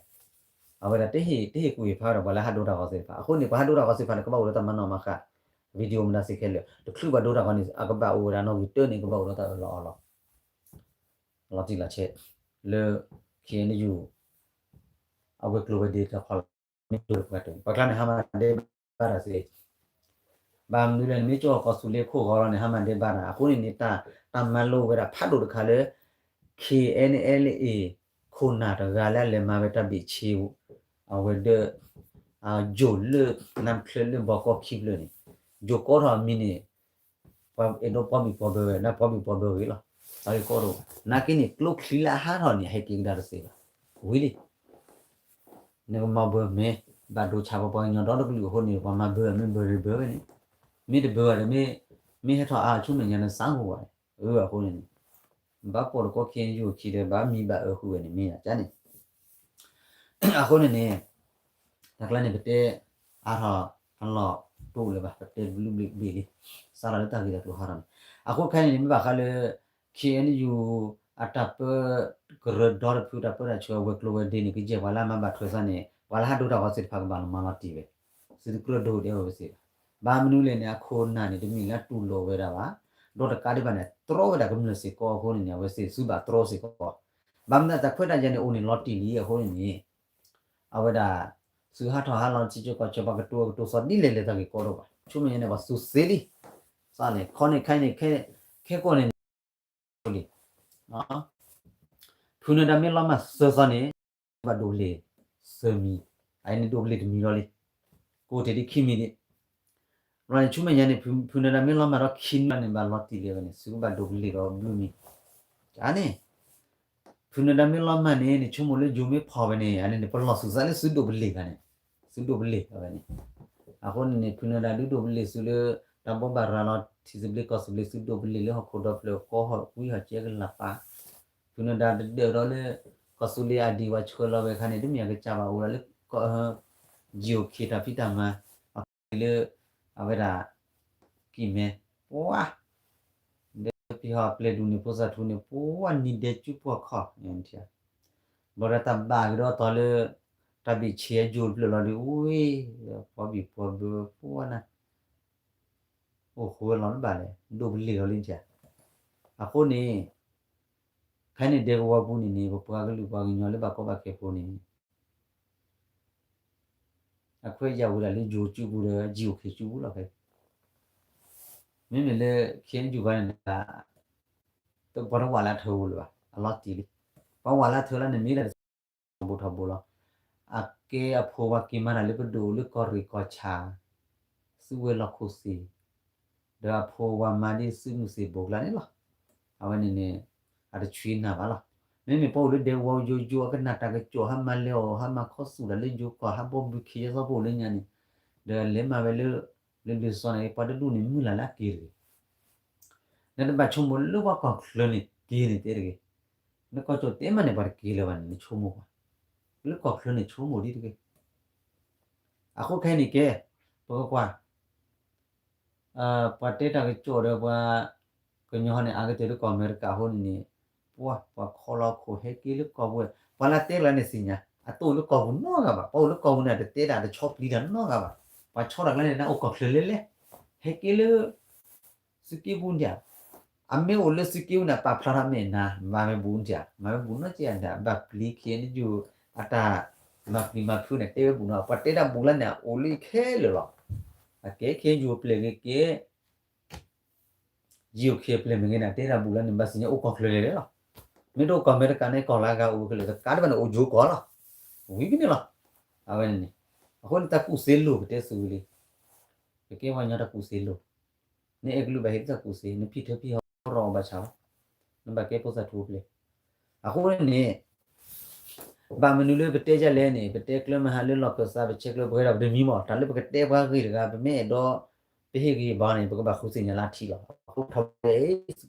အဝဲဒၣ်တဟ့ၣ်ကူၣ်ဟ့ၣ်ဖးဒီး ပှၤလၢဟးဒိတၢ်ဂီၤသ့ၣ်တဖၣ် အဃိန့ၣ် ပှၤဟးဒိတၢ်ဂီၤသ့ၣ်တဖၣ်န့ၣ် ကဘၣ်အိၣ်ဒီးတၢ်မၤနီၣ်မၤဃါ video မတၤစ့ၢ်ကီးလဲၣ် တချုးပှၤဒိတၢ်ဂီၤန့ၣ် အကဘၣ်အိၣ်ဝဲဒၣ်နီၣ်ဂံၢ်တၢန့ၣ် ကဘၣ်အိၣ်ဒီးတၢ်အၢၣ်လီၤအီလီၤ လီၤတံၢ်လီၤဆဲး လၢ KNU အဝဲၤကျိၤဝဲၤဒ့တၢ်ဖီလာ် မ့ၢ်ဒိတပှၤတၢၢ် ပှၤကျါန့ၣ် ဟါမၢ်ဒဲးဘၣ်တၢ်စ့ၢ် ဘၣ်မနုၤလဲၣ်န့ၣ် မ့ၢ်ကၠီၣ်ကီၢ်သူလ့ၤခိၣ်ဂီၤလီၤန့ၣ် ဟါမၢ်ဒဲးဘၣ်တၢ် အဃိန့ၣ်န့ၣ် တၢ်မၤလိဝဲဒၣ်ဖးဒိၣ်တခါလၢ KNLA ခိၣ်နၢ်တဂၤလၢအလဲၤမၤဝဲတၢ်ဘ့ၣ်ဆ့ အဝဲဒၣ် ယိၤလၢ နါချၢလၢဘီကီၢ်ခံဖျၢၣ်န့ၣ် ယိၤကိးထီၣ်အမံၤန့ၣ် ပှၤအဲၣ်ဒိးပှီၢ်ဘံၣ်ပှီၢ်ဘၢဝဲ နပှီၢ်ဘံၣ်ပှီၢ်ဘၢဂ့ၤလီၤ. တၢ်ဂ့ၢ်ကီဒိၣ် နာ်က့န့ၣ် ကျိချံလၢအဟးထီၣ်န့ၣ် အဟဲက့ၤကဒါတသ့ဘၣ်. ဝံၤလံ နကမၤဘၢမ့ၢ် ဘၣ်ဒိဆါပပှၤကညီဒီတကလုာ်အဃိန့ၣ် ပှၤမၤဘၢမ့ၢ်ဘၢရ့ဘၢဝဲန့ၣ် မ့ၢ်တဘၢဘၣ်ဒီး မ့ၢ်ဟဲထီၣ်အါဆူမဲာ်ညါန့ၣ် စးဂိၢ်ဝဲ အဃိန့ၣ်န့ၣ် ဘၣ်ပိာ်တကီၢ် KNU အခံဒီး ဘၣ်မံဘၣ်အၢဃုာ်ဝဲန့ၣ် မ့ၢ်ယၤကန့ၣ် အဃိန့ၣ်န့ၣ် တၢ်ကျါန့ၣ် ပတဲအါထီၣ်အလီၢ်တအိၣ်လၢၤဘၣ် ပတဲဘျုးဘျုးဘ့ၣ်လံ စးထီၣ်လၢတၢ်ဂ့ၢ်တၢ်ကျိၤဟးထီၣ်န့ၣ် အဃိခဲအံၤန့ၣ် မ့ၢ်ဘၣ်ဃးလၢ KNU အတၢ်ပၢ ကရၢဒီတဖုတၢ်ပၢတၢ်ဆှၢဝဲၤကျိၤဝဲၤဒ့န့ၣ် ကယဲၢ်ပှၤလၢအမၤဘၣ်ထွဲသးန့ၣ် ပှၤလၢဟးဒိတၢ်ဂီၤသ့ၣ်တဖၣ်ကဘၣ်လီၤမၤလီၤတံၢ်ဝဲ သုတကြၢးဒိးဒဲဝဲစ့ၢ်ဘၣ်. ဘၣ်မနုၤလဲၣ်န့ၣ် အခိၣ်နၢ်န့ၣ် တမ့ၢ်လၢတူၢ်လိာ်ဝဲဒၣ်ဘၣ် ဒီးတကးဒံးဘၣ်န့ၣ် တြီဝဲဒၣ်ကမျၢၢ်စ့ၢ်ကီးအဃိန့ၣ်န့ၣ် အဝဲသ့ၣ်သုဘၣ်တြီစ့ၢ်ကီး ဘၣ်မနုၤတၢ်ခွဲးတၢ်ယာ်န့ၣ် အိၣ်န့ၣ်လီၤတံၢ်လံအဃိန့ၣ်န့ၣ် အဝဲဒၣ် သုဟးထီၣ်ဟးလီၤထံကၠိကီၢ်ကၠီ ပှၤကတိၤကတိၤသီဒ်လဲၣ်လဲၣ်တၢ်ဂ့ၢ်ကီဒိၣ်ဘၣ် ဆိကမိၣ်ညါန့ၣ် ပှၤသူသ့လံ စးန့ၣ် ခီန့ၣ်ခဲအံၤန့ၣ် ခဲကိာ်န့ၣ် လံ ဖုနၢၤဒါမ့ၢ်လီၤမၢ်သၢသီန့ၣ် ဘၣ်ဒိးဘျ့ၣ်သၢမံၤ အအံၤန့ၣ်ဒိးဘျ့ၣ်တမံၤလီၤလံ ကိးတ့ၢ်ဒ်ခံမံၤဒံး ဘျီန့ၣ် ဆိကမိၣ်ညါန့ၣ် ဖုနၢၤဒါမ့ၢ်လီၤမၢ်ဒီးခံနွံန့ၣ် ဘၣ်လီၤတံၢ်လံဝဲန့ၣ် သုကဘၣ်ဒိးဘျ့ၣ်ဒီးဘျုးမံၤ န့ၣ် ဖုနၢၤဒါမ့ၢ်လီၤမၢ်န့ၣ် နဆိကမိၣ်လၢယိၤမ့ၢ်ဖီၣ်ဝဲန့ၣ် အန့ၣ်န့ၣ် ပလီၢ်သုသးလၢသုဒိးဘျ့ၣ်ဂၤန့ၣ် သုဒိးဘျ့ၣ်အဝဲန့ၣ် အဃိန့ၣ်န့ၣ် ဖုနၢၤဒါဒုးဒိးဘျ့ၣ်သုလၢ တၢ်ဘိးဘၣ်ရၤလီၤ ထံသဘျ့ကီၢ်သဘျ့ သုဒိးဘျ့ၣ်လၢဟီၣ်ခိၣ်ဒီဖျၢၣ် ကီဟီၣ်ကွံဟီၣ်ကဲကလၤပၤ ဖုနၢၤဒါတဒၢးဒီးလၢ ကီၢ်သူလ့ၤအဒံၣ်ဝဲဆှၢလီၤဝဲအခါန့ၣ် တမ့ၢ်အကစၢ်ဘၣ်အိၣ်ဒီးလၢ ကီၢ် GOK တၢ်ဖံးတၢ်မၤ လၢ အဝဲဒၣ် ကံၢ်မဲ ပှၤ ဒီးပဟီၣ်ပျဲၢ်ဒူၣ်န့ၣ် ဖိသၣ်ထူန့ၣ် ပှၤနံၤဒဲးကၠူပှီၢ်ခီၣ် ဘျီဒီးတၢ်ဘၣ်ကဒီးတီၤလၢ တၢ်ဘ့ၣ်ဆ့ယိၤတဖျၢၣ်လီၤဒီး ဝ့ၢ် ပှၤဘံၣ်ပှၤဘၢပှၤနၤ အိၣ်ဃိဝဲလီၤတဘၣ်လဲၣ် ဒိးဘျ့ၣ်လီၤလံထံၣ် အဃိန့ၣ် ခဲန့ၣ်ဒဲကဝီၤပူၤန့ၣ်န့ၣ် ပပှၤကလုာ်ပှၤကညီလၢဘၣ်ကီဘၣ်ခဲဖိန့ၣ် အခွဲးယာ်ဝဲဒၣ်လၢယိၤစုပူၤဒီး GOK စုပူၤလီၤဖဲ မ့မ့ၢ်လၢ KNU ဘၣ်န့ၣ် ပှၤတဝးလၢထၢဝဲလၢၤဘၣ် အလီၤတံၢ်လံ ပှၤဝးလၢထၢလၢန့ၣ်မ့ၢ်ဒၣ် ထီဘိထီဘိလီၤ အကဲအဖိဝၤက့ၤမၤတၢ်လၢပဒိၣ်လၢကီၢ်ရ့ၣ်ကီၢ်ဆၣ် သုးဝဲၤလီၢ်ခိၣ်သ့ၣ် ဒီးအဖိဝၤမၤဒ်သုးမုၢ်သ့ၣ်ဘိးကျါန့ၣ်လီၤ အဝဲန့ၣ်န့ၣ် အတဆှံနၤဘၣ်လီၤ. မ့မ့ၢ်ပှၤအိၣ်လၢဒဲကဝီၤယိယိ အကနၣ်တၢ်ကစီၣ် ဟးမၤလဲၤအီၣ် ဟးမၤခီဆူၣ်တၢ်လၢယိၤကီၢ် ဟးဘီဘုခ့ယဲသီပအိၣ်လၢညါန့ၣ်, ဒီးလဲၤမၤဝဲလၢ လၢဒုးစီန့ၣ် ပှၤတဒူၣ်န့ၣ် မုၢ်လၢ်လၢအက့ၤတဂ့ၤ. နတဘၣ်ဆိကမိၣ်လၢပှၤကီၢ်ချၢန့ၣ်က့ၤန့ၣ်တဲတဂ့ၤ. နကီၢ်ကၠီၣ်တဲမးန့ၣ် ပှၤတက့ၤလၢၤဘၣ်န့ၣ် နဆိကမိၣ်ကွၢ်, လၢကီၢ်ချၢန့ၣ်ဆိကမိၣ်ဒ်တဂ့ၤ. အဃိခဲအံၤန့ၣ်ကဲ, ပကကွၢ် ပှၤတဲတၢ်ကစီၣ်ဒီးပှၤ ကညီန့ၣ် အါကတၢၢ်လၢကီၢ်အမဲရကၤအဃိန့ၣ်န့ၣ်, ပှၤ ပှၤခီလီၤခိၣ်ဟဲက့ၤလၢကီၢ်ပူၤ, ပှၤလၢတဲကျါန့ၣ်သ့ၣ်ညါ, အတအိၣ်လၢကီၢ်ပူၤနီတဂၤဘၣ်, ပှၤအိၣ်လၢကီၢ်ပူၤန့ၣ် တတဲတၢ်တဆီပျံၤတၢ်နီတဂၤဘၣ်, ပှၤဆီတၢ်ကျါန့ၣ် နအိၣ်ကီၢ်ချၢလဲၣ်လဲၣ်, ဟဲက့ၤလၢ သုးက့ပူၤဒၣ်, အမ့ၢ်အိၣ်လၢသုးက့ပူၤန့ၣ် ပာ်ဖျါထီၣ်မ့ၢ်နၤ, မၤဝဲဘူးဒၣ်, မၤဝဲဘူးနီၢ်ကဲဒၣ်, ဘၣ်ပျံၤ ခ့ၣ်အဲၣ်ယူၣ် အတၢ် မၤပျံၤမၤဖုးန့ၣ် တဲဝဲဘူးနီၢ်, ပှၤတဲတၢ်ဘူးလၢန့ၣ် အိၣ်လၢခဲလၢာ်လီၤ. အကဲ ခ့ၣ်အဲၣ်ယူၣ်အပျဲၢ်ဂ့ၤကဲ ယိၤခ့ၣ်အပျဲၢ်မ့ၢ်ဂ့ၤန့ၣ် တဲတၢ်ဘူးလၢန့ၣ် ဘၣ်စံးညါအိၣ်ကီၢ်ချၢလဲၣ်လဲၣ်လီၤ. မ့ၢ်တအိၣ်ကီၢ်အမဲရကၤန့ၣ် ကီၢ်လၢအဂၤအိၣ်ခဲလၢာ် တကးဒံးဘၣ်န့ၣ် အိၣ်ယိၤကီၢ်လီၤ. ဝံၤကန့ၣ်လီၤ. အဝဲန့ၣ်န့ၣ်, အဃိန့ၣ် တၢ်ကူၣ်သ့လိာ်ကတဲသုဝံၤလံ, ပကဲပှၤကညီတၢ်ကူၣ်သ့လိာ်, နအဲၣ်ကလုာ်ဘၣ်ဟ့ၣ်တၢ်ကူၣ်သ့, နဖံးထၢဖံးဟီ ရီအီၤဘၣ်ဆၣ်ဘၣ်, နဘၣ်ကဲဖိသၣ်ထူအပျဲၢ်. အဃိန့ၣ်န့ၣ် ဘၣ်မနုၤလၢပတဲဒ်လဲၣ်န့ၣ် ပတဲကျၢၢ်မဟါလၢလီၢ်ခၢၣ်သး ပဆဲးကျၢၢ်ပှဲၤဒီးပတမံၤမး တၢ်လၢပကတဲပှၤဂ့ၢ်တဂၤ ပမ့ၢ်အဲၣ်ဒိး ပဟ့ၣ်ဂံၢ်ဘါန့ၣ် ပကဘၣ်ဃုသ့ၣ်ညါလၢအထံလီၤ. အဃိထီၣ်ဝဲ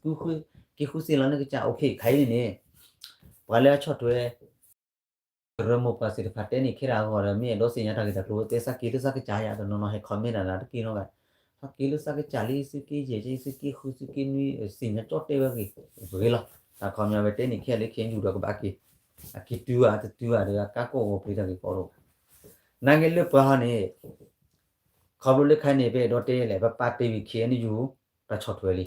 သုက့ဃု, က့ၤဃုသ့ၣ်ညါလီၤနကစၢ် အိၣ်ခ့ၣ်ခါအံၤန့ၣ်န့ၣ်, ပှၤလၢအဆီၣ်ထွဲ ကရၢမိၢ်ပှၢ်သ့ၣ်တဖၣ်တဲန့ၣ်ခဲလၢာ်အဂီၢ်ဒီး မ့ၢ်အဲၣ်ဒိးသ့ၣ်ညါတၢ်ဂ့ၢ်တၢ်ကျိၤ တဲသးက့ၤလၢသးကစၢ်ယါ တနီၤနီၤဟဲ comment နၤလၢတက့ၢ်နီတဂၤ, သးက့ၤလၢသးကစၢ်လံ သုက့ယဲၢ်က့ သုက့ဃု သုက့နွံ သ့ၣ်ညါကၠီတဲဝဲဂ့ၤ, ဂ့ၤလီၤ. တၢ်ခီပညီဝဲတဲန့ၣ်ခဲလၢာ် ခ့ၣ်အဲၣ်ယူၣ်ဒီးကဘၣ်က့ၤ, အက့ၤတုၤဧါ တတုၤဧါဒီး အကါကိၢ်ဂီၤပျံၤတၢ်ဂ့ၢ်ကီတအိၣ်ဘၣ်. နာ်က့လၢပှၤဟီန့ၣ် ခီဖျိလၢခဲအံၤန့ၣ် ပအဲၣ်ဒိးတဲလဲၣ် ပပာ်တ့ၢ်ဝံၤ ခ့ၣ်အဲၣ်ယူၣ် တၢ်ဆီၣ်ထွဲလံ.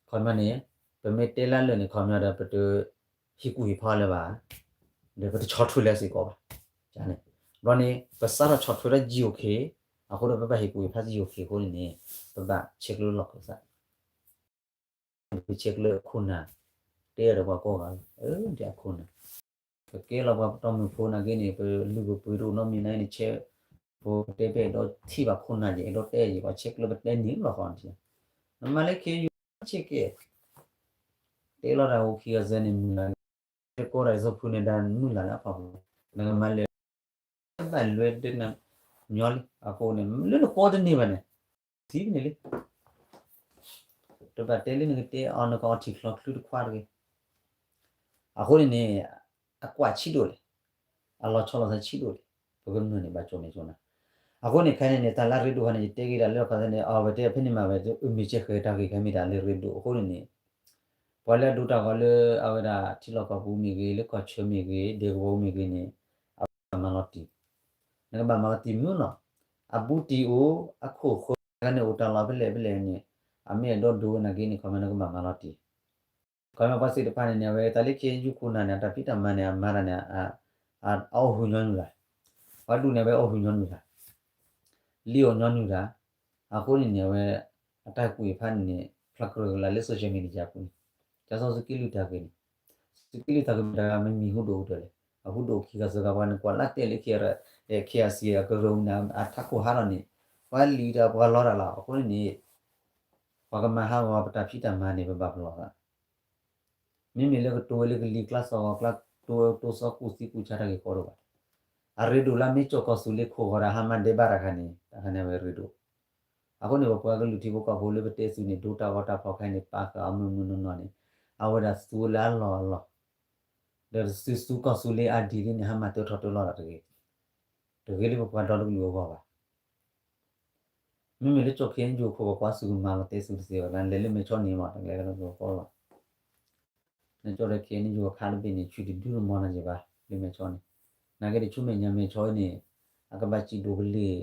ခီပညီန့ၣ် ပမ့ၢ်တဲလၢလၢာ်န့ၣ် ခီပညီဒီး ပတဟ့ၣ်ကူၣ်ဟ့ၣ်ဖးလၢၤဘၣ်, ဒီးပတဆီၣ်ထွဲလၢၤစ့ၢ်ကီးဘၣ်. န့ၣ်, ဘျီန့ၣ် ပစးထီၣ်ဆီၣ်ထွဲဒီး ယိၤခ့ၣ်, အဃိဒီး ပဘၣ်ဟ့ၣ်ကူၣ်ဟ့ၣ်ဖး ယိၤခ့ၣ်အဃိန့ၣ်န့ၣ် ပဘၣ်ဆဲးကျၢၢ်လီၢ်ခၢၣ်သး ပဆဲးကျၢၢ်ခိၣ်နၢ်, တဲဒီးပှၤကိးဂၤ, အၢ ဒ်အခိၣ်နၢ်, ပကဲလီၤပှၤပတီၢ်မုၢ်ဖိနာ်က့န့ၣ် ပလုၢ်ပပှ့ၤတအိၣ်နီတမံၤနာ်က့န့ၣ် ဆဲးဖိတဲ ပအဲၣ်ဒိးထံၣ်ဘၣ်ခိၣ်နၢ်ယဲ အဲၣ်ဒိးတဲယဲ ပှၤဆဲးကျၢၢ်ပတဲန့ၣ်လီၤဃီန့ၣ်, နမၤလၢခ့ၣ်အဲၣ်ယူၣ်ဆ့ကဲ, တဲလီၤတၢ်အိၣ်ခံဂၤစၢၤန့ၣ် မုၢ်လၢ်လၢ တကိးတၢ်ယသးဖုန့ၣ် ဒၣ်မုၢ်လၢ်လၢအဖီခိၣ်, နကမၤလဲၤ ဘၣ်လွဲဒၣ်နၤ ညီလံ အဃိန့ၣ် လၢနကိးတန့ၢ်ဘၣ်န့ၣ် ထံၣ်န့ၣ်လံ, တဘၣ်တဲလၢနကတဲအီၤ နကအီထံၣ်ချီချုတခွါတဂ့ၤ. အဃိန့ၣ်န့ၣ် အကွၢ်ဆံးဒိၣ်လဲၣ်, အလီၤဆီလိာ်သးဆံးဒိၣ်လဲၣ်, ပကမျၢၢ်န့ၣ် ဘၣ်ကၠိၣ်မဲာ်ကၠိၣ်နါ. အဃိန့ၣ် ခဲအံၤန့ၣ် တၢ်လၢအရ့ဒိၣ်ခါန့ၣ် ယတဲက့ၤဒၣ်လၢခီသန့ၣ် အဝဲတဲဖဲန့ၣ်မးဝဲ မ့ၢ်စဲဃဲၤတၢ်ဂ့ၢ်ခဲမ့ၢ်တၢ်လၢအရ့ဒိၣ်အဃိန့ၣ်န့ၣ် ပှၤလၢအဒိတၢ်ဂီၤလၢအဝဲဒၣ်ထံလီၢ်ကီၢ်ပူၤမ့ၢ်ဂ့ၤ လၢကီၢ်ဆၢမ့ၢ်ဂ့ၤ ဒဲကဝီၤမ့ၢ်ဂ့ၤန့ၣ် အဝဲမၤလီၤတံၢ်, နကဘၣ်မၤလီၤတံၢ်မုၢ်နီၤ, အဘူးတံၢ်အိၣ် အခိၣ်ဃၢၤန့ၣ်အိၣ်တၢ်လီၢ်ဖဲလဲၣ်ဖဲလဲၣ်န့ၣ် အမ့ၢ်အဲၣ်ဒိးဒိဝဲနာ်က့န့ၣ် ခီမ့ၢ်နကဘၣ်မၤလီၤတံၢ်. ခီမ့ၢ်ပှၤသ့ၣ်တဖၣ်န့ၣ်န့ၣ် အဝဲတၢ်လၢခ့ၣ်အဲၣ်ယူၣ်ခိၣ်နၢ်န့ၣ် အတၢ်ဖံးတၢ်မၤန့ၣ် အမၤတၢ်န့ၣ် အအီၣ်ဟုၣ်ညီနုၢ်လၢ်, ပှၤဒူၣ်န့ၣ် အဝဲအီၣ်ဟုၣ်ညီနုၢ်လၢ် လံၣ်အီၣ်ညီနုၢ်တၢ်, အဃိန့ၣ်န့ၣ် အဝဲ အတၢ်ဟ့ၣ်ကူၣ်ဟ့ၣ်ဖးန့ၣ်န့ၣ် ဖျါကြၢးကလာ်လၢ social media ပူၤန့ၣ်, ကစီသုးက့လွံၢ်တၢ်ဂ့ၢ်န့ၣ်, သုးက့လွံၢ်တၢ်ဂ့ၢ်မ့ၢ်တၢ်ဂ့ၢ်မ့ၢ်မံၤဟူဒိၣ်ကတၢၢ်လဲၣ်, အဟူဒိၣ်ခံဂၤသၢဂၤ ပှၤန့ၣ်ကွၢ်လၢတဲလၢ ခ့ၣ်အဲၣ် ခ့ၣ်အဲၣ်စံၣ် အကရၢၢ်အူန့ၣ် အထးခိၣ်ဟးထီၣ်န့ၣ်, ပှၤလံၣ်တၢ်ပှၤလီတၢ်လီၤ. အဃိန့ၣ်န့ၣ် ပှၤကမၤဟးဂီၤပတၢ်ဖံးတၢ်မၤန့ၣ် ပဘၣ်ပလီၢ်သး မ့မ့ၢ်လၢကတိၤဝဲလၢကလံၤကျါသီၣ်ဂီၤကျါ တိၤဝဲတိၤသီကူၣ်သံကူၣ်ဆါတၢ်ဂ့ၢ်ကီတအိၣ်ဘၣ်. အရ့ဒိၣ်လၢမ့ၢ်ကၠီၣ်ကီၢ်သူလ့ၤခိၣ်ဂီၤဒီးဟါမၢ်ဒဲးဘးတၢ်ခါန့ၣ် တၢ်ခါန့ၣ်အဝဲရ့ဒိၣ်. အဃိန့ၣ် ပပှၤကလုာ်ထံဖိကီၢ်ဖိလၢပတဲသုးန့ၣ် ဒိတၢ်ဂီၤတၢ်ဖီၣ်ခါန့ၣ် ပာ်ဃာ်အီၤမုၢ်မုၢ်နီၢ်နီၢ်န့ၣ် အဝဲဒၣ်သူလၢအလီၢ်အလီၢ်, ဒီးသုသူကီၢ်သူလ့ၤအါဒံးလံန့ၣ် ဟါမၢ်တၢထီၣ်တၢလီၤတၢ်တဂ့ၤ, တဂ့ၤလၢပပှၤဒီတကလုာ်အဂီၢ်ဘၣ်. မ့မ့ၢ်လၢကၠီၣ်ခ့ၣ်အဲၣ်ယူၣ်ခိၣ်ပကွၢ်သုးကမၤလီၤတဲသုးတသ့ဘၣ် လဲၤလၢမဲာ်ဆီန့ၣ်မး တလဲၤကလီကီလီၤ. နကၠီၣ်ဒီးခ့ၣ်အဲၣ်ယူၣ်အခါတဘ့ၣ်န့ၣ် ဆူၣ်တဒုတမီၤနၤယဲၢ်ဘၣ် လၢမဲာ်ဆီန့ၣ်, နာ်က့တဆူမဲာ်ညါမဲာ်ဆီန့ၣ် အကဘၣ်စံၣ်ဒိၣ်ကလ့ၢ်